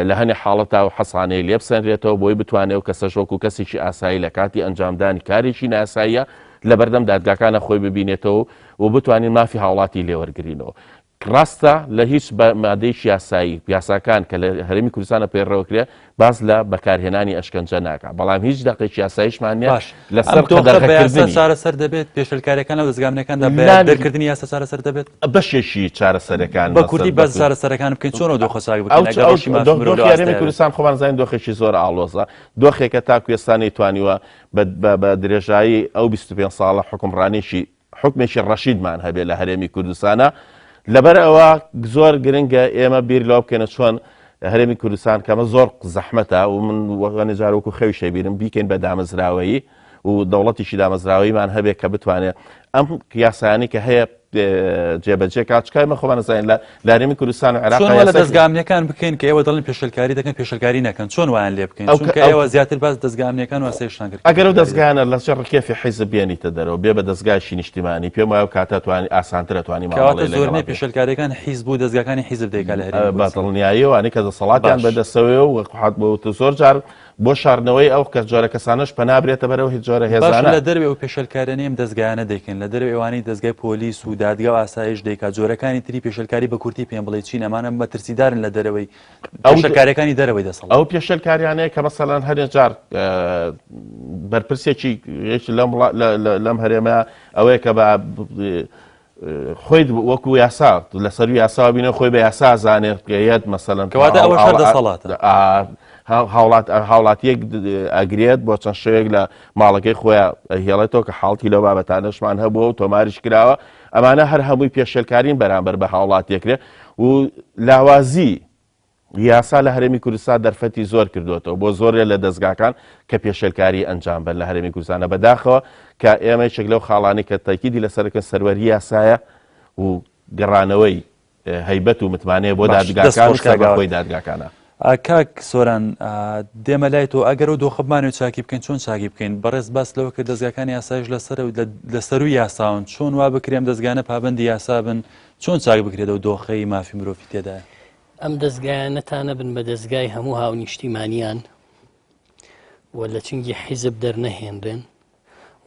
لە هەنێ حاڵەتا و حەسانەی لێبسەنرێتەوە بۆی بتوانێت و کەسەش وەکو کەسێکی ئاسایی لە کاتی ئەنجامدانی کارێکی ناساییە لە بەردەم دادگاکانە خۆی ببینێتەوە و بتوانین مافی هاوڵاتی لێوەرگرینەوە ڕاستە لە هیچ مادەیەکی یاسایی یاساکان کە لە هەرێمی کوردستانە پەیڕەوکرێ باس لە بەکارهێنانی ئەشکەنجە ناکا بەڵام هیچ دەقێکی یاساییشمان نیە باش لەسەر ئەم دۆخە بە یاسا قەدەغەکردنی. چارەسەر دەبێت؟ پێشێلکاریەکان لەو دەزگا ئەمنیەکاندا بە لانی دەرکردنی یاسا چارەسەر دەبێت؟ بەشێکی چارەسەرەکان بە کوردی مەسەل باس بە چارەسەرەکان بکەین چۆن ئەو دۆخە چاک ئەو بکەین ئەگەر ئەو ڕەوشی مافی مرۆڤ لەو دۆخی هەرێمی ئاستەیا بێت؟ کوردستان خۆمان زانین دۆخێکی زۆر ئاڵۆزە دۆخێکە تاکو ئێستا نەیتوانیوە بە بە بە درێژایی ئەو 25 ساڵە حوکمڕانیی حوکمێکی ڕەشیدمان هەبێ لە هەرێمی کوردستانە لەبەر ئەوە زۆر گرنگە ئێمە بیر لەوە بکەینە چۆن هەرێمی کوردستان کەمە زۆر زەحمەتە و من وەغەنی جار وەکو خەوی شەبیرم بیکەین بە دامەزراوەیی و دەوڵەتیشی دامەزراوەیمان هەبێ کە بتوانێت ئەم یاسایانی کە هەیە جێبەجێ کات چکای مە خۆمان زانین لە لارێمی کوردستان و عێراق چۆن وا لە دەزگا ئەمنیەکان بکەین کە ئێوە دەڵێن پێشێلکاری دەکەن پێشێلکاری نەکەن چۆن وایان لێ بکەین چونکە ئێوە زیاتر باس دەزگا ئەمنیەکان و ئاسایشتان کرد ئەگەر ئەو دەزگایانە لە چ ڕکێفی حیزب بێنیتە دەرەوە بێ بە دەزگایکی نیشتیمانی پێم وایە ئەو کاتە توانی ئاسانترە توانی کەواتە مامەڵەی لەگەڵا زۆرینەی بکەی. پێشێلکاریەکان حیزب و دەزگاکانی حیزب دەیکا لە هەرێمی بە کوردستان. دڵنیاییەوە ئەوانەی کە دەسەڵاتیان باش. بەدەستەوەیە و حەت بۆ زۆر جار بۆ شاردنەوەی ئەو کە جۆرە کەسانەش پەنا برێتە بەرەو هیچ جۆرە باشە هێزانە. لە دەرەوەی ئەو پێشێلکاریانەی ئەم دەزگایانە دەیکەن لە دەرەوەی ئەوانەی دەزگای پۆلیس و دادگا و ئاسایش دەیکا جۆرەکانی تری پێشێلکاری بە کورتی پێم بڵێ چین ئەمانە مەترسیدارن لە دەرەوەی ئەو پێشێلکاریەکانی دەرەوەی دەسەڵات. ئەو پێشێلکاریانەیە کە مەسەلەن هەنێ جار بەرپرسێکی یەکی لەم لەم هەرێمە ئەوەیە کە بە خۆی وەکو یاسا لەسەر یاسا بینە خۆی بە یاسا زانێت یەت مەسەلەن کەواتە ئەوەش هەر دەسەڵاتە هاوڵات هاوڵاتیەک ئەگرێت بۆ چەند شەوێک لە ماڵەکەی خۆیان هێڵێتەوە کە حاڵتی لەو بابەتانەشمان هەبووە و تۆماریش کراوە ئەمانە هەر هەمووی پێشێلکارین بەرامبەر بە هاوڵاتیەکرێ و لاوازی یاسا لە هەرێمی کوردستان دەرفەتی زۆر کردوێتەوە بۆ زۆرێ لە دەزگاکان کە پێشێلکاری ئەنجام بەر لە هەرێمی کوردستانە بەداخەوە کە ئێمە یەکێک لەو خاڵانی کە تەکیدی لەسەرەکە سەروەری یاسایە و گەڕانەوەی هەیبەت و متمانەیە بۆ دادگاکان و سەربەخۆی دادگاکانە. کاک سۆران دێمە لای تۆ ئەگەر ئەو دۆخە بمانەوێت چاکی بکەین چۆن چاکی بکەین؟ بەڕێز باس لەوە کرد دەزگاکانی یاسایش لەسەر لە سەرووی یاساون چۆن وا بکرێ ئەم دەزگانە پابەندی یاسا بن چۆن چاک بکرێت ئەو دۆخەی مافی مرۆڤی تێدایە؟ ئەم دەزگایانە تا نەبن بە دەزگای هەموو هاونیشتیمانیان و لە چنگی حیزب دەرنەهێنرێن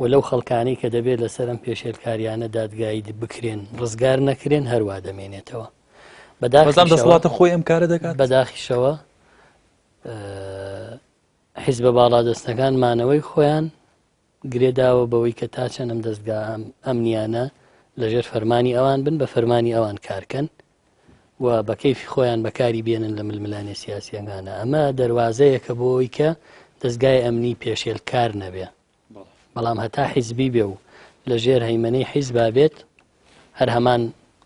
و لەو خەڵکانەی کە دەبێت لەسەر ئەم پێشێلکاریانە دادگایی بکرێن ڕزگار نەکرێن هەروا دەمێنێتەوە. بەداخیشەوە دەسەڵاتە خۆی ئەم کارە دەکات؟ بەداخیشەوە حیزبە باڵادەستەکان مانەوەی خۆیان گرێداوە بەوەی کە تا چەند ئەم دەستگا ئەمنیانە لەژێر فەرمانی ئەوان بن بە فەرمانی ئەوان کارکەن و بە کەیفی خۆیان بەکاری بێنن لە ململانێ سیاسیەکانە ئەمە دەواازەیەکە بۆ ئەوی کە دەستگای ئەمنی پێشێلکار نەبێ بەڵام هەتا حیزبی بێ و لە ژێر هەیمەنەی حیزبا بێت هەر هەمان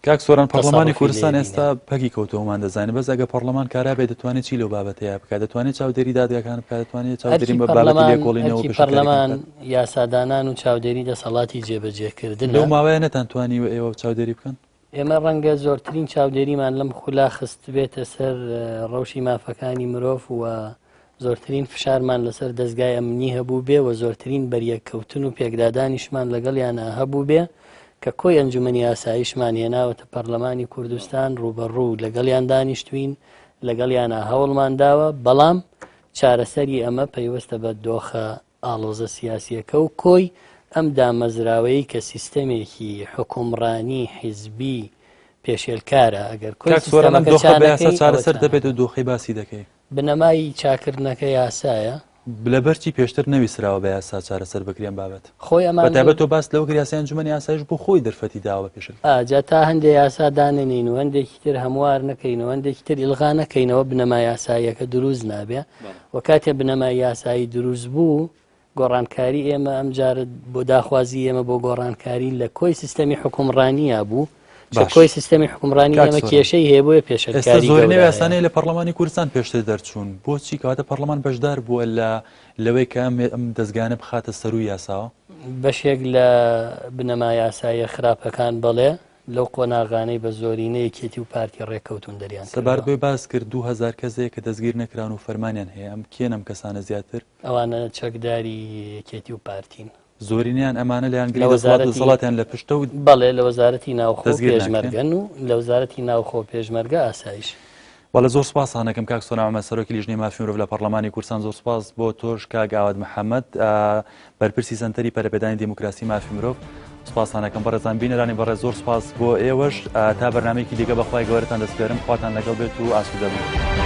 کاک سۆران پەرلەمانی کوردستان ئێستا پەکی کەوتەوەمان دەزانێت بەس ئەگە پەرلەمان کارا بێت دەتوانێت چی لەو بابەتەیە بکات دەتوانێت چاودێری دادگاکان بکات دەتوانێت چاودێری بە بابەتی لێکۆڵینەوە پەرلەمان یاسادانان و چاودێری دەسەڵاتی جێبەجێکردن لەو ماوەیە نەتانتوانیوە ئێوە چاودێری بکەن ئێمە ڕەنگە زۆرترین چاودێریمان لەم خولا خستبێتە سەر ڕەوشی مافەکانی مرۆڤ و زۆرترین فشارمان لەسەر دەزگای ئەمنی هەبوو بێ و زۆرترین بەریەککەوتن و پێکدادانیشمان لەگەڵیانە هەبوو بێ کە کۆی ئەنجومەنی ئاسایشمان هێناوەتە پەرلەمانی کوردستان ڕووبەڕوو لەگەڵیان دانیشتوین لەگەڵیانە هەوڵمان داوە بەڵام چارەسەری ئەمە پەیوەستە بە دۆخە ئاڵۆزە سیاسییەکە و کۆی ئەم دامەزراوەیەی کە سیستەمێکی حوکمڕانی حیزبی پێشێلکارە، ئەگەر کۆی کاک سۆران ئەم سیستەمەکە دۆخە بە یاسا چا نەکەی ئەوە چارەسەر چا دەبێت ناکەی. و دۆخەی باسی دەکەی؟ بنەمای چاکردنەکە یاسایە. لەبەرچی پێشتر نەویستراوە بە یاسا چارەسەر بکرێ ئەم بابەتە؟ خۆی ئەمان بەتایبەت زۆر تۆ باست لەوە کرد یاسای ئەنجومەنی ئاسایش بۆ خۆی دەرفەتی داوە بە پێشێلکردن. ئا جا تا هەندێ یاسا دانەنێین و هەندێکی تر هەموار نەکەین و هەندێکی تر ئیلغا نەکەینەوە بنەما یاساییەکە دروست نابێ. و کاتێ بنەمای یاسایی دروست بوو، گۆڕانکاری ئێمە ئەم جارە بۆ داخوازی ئێمە بۆ گۆڕانکاری لە کۆی سیستەمی حوکمڕانییا بوو، چە باش. کۆی سیستەمی حوکمڕانی کاک ئێمە سۆران کێشەی هەیە بۆیە ئێستا پێشێلکاری زۆرینەی گەورە هەیە. یاسانەی لە پەڕلەمانی کوردستان پێشتر دەرچوون، بۆچی کەواتە پەڕلەمان بەشدار بووە لە لەوەی کە ئەم ئەم دەزگایانە بخاتە سەرووی یاساوە؟ بەشێک لە بنەما یاساییە خراپەکان بەڵێ، لەو قۆناغانەی بە زۆرینە یەکێتی و پارتی ڕێککەوتوون دەریان سەبارەت کردووە. بەوەی باست کرد 2000 کەس هەیە کە دەستگیر نەکراون و فەرمانیان هەیە، ئەم کێن ئەم کەسانە زیاتر؟ ئەوانە چەکداری یەکێتی و پارتین. زۆرینەیان ئەمانە لە لایەنگری دەسەڵات و وەزارەتی دەسەڵاتیان لە پشتە و بەڵێ لە وەزارەتی ناوخۆ و دەستگیر ناکرێن؟ پێشمەرگەن و لە وەزارەتی ناوخۆ و پێشمەرگە ئاسایش. بەڵێ زۆر سوپاستان دەکەم کاک سۆران عومەر سەرۆکی لیژنەی مافی مرۆڤ لە پەڕلەمانی کوردستان زۆر سوپاس بۆ تۆش کاک ئاوات محەمەد بەرپرسی سەنتەری پەرەپێدانی دیموکراسی مافی مرۆڤ سوپاستان دەکەم بەڕێزان بینەرانی بەڕێز زۆر سوپاس بۆ ئێوەش تا بەرنمەیەکی دیکە بەخوای گەورەتان دەسپێرم خواتان لەگەڵ بێت و ئاسوودە بن.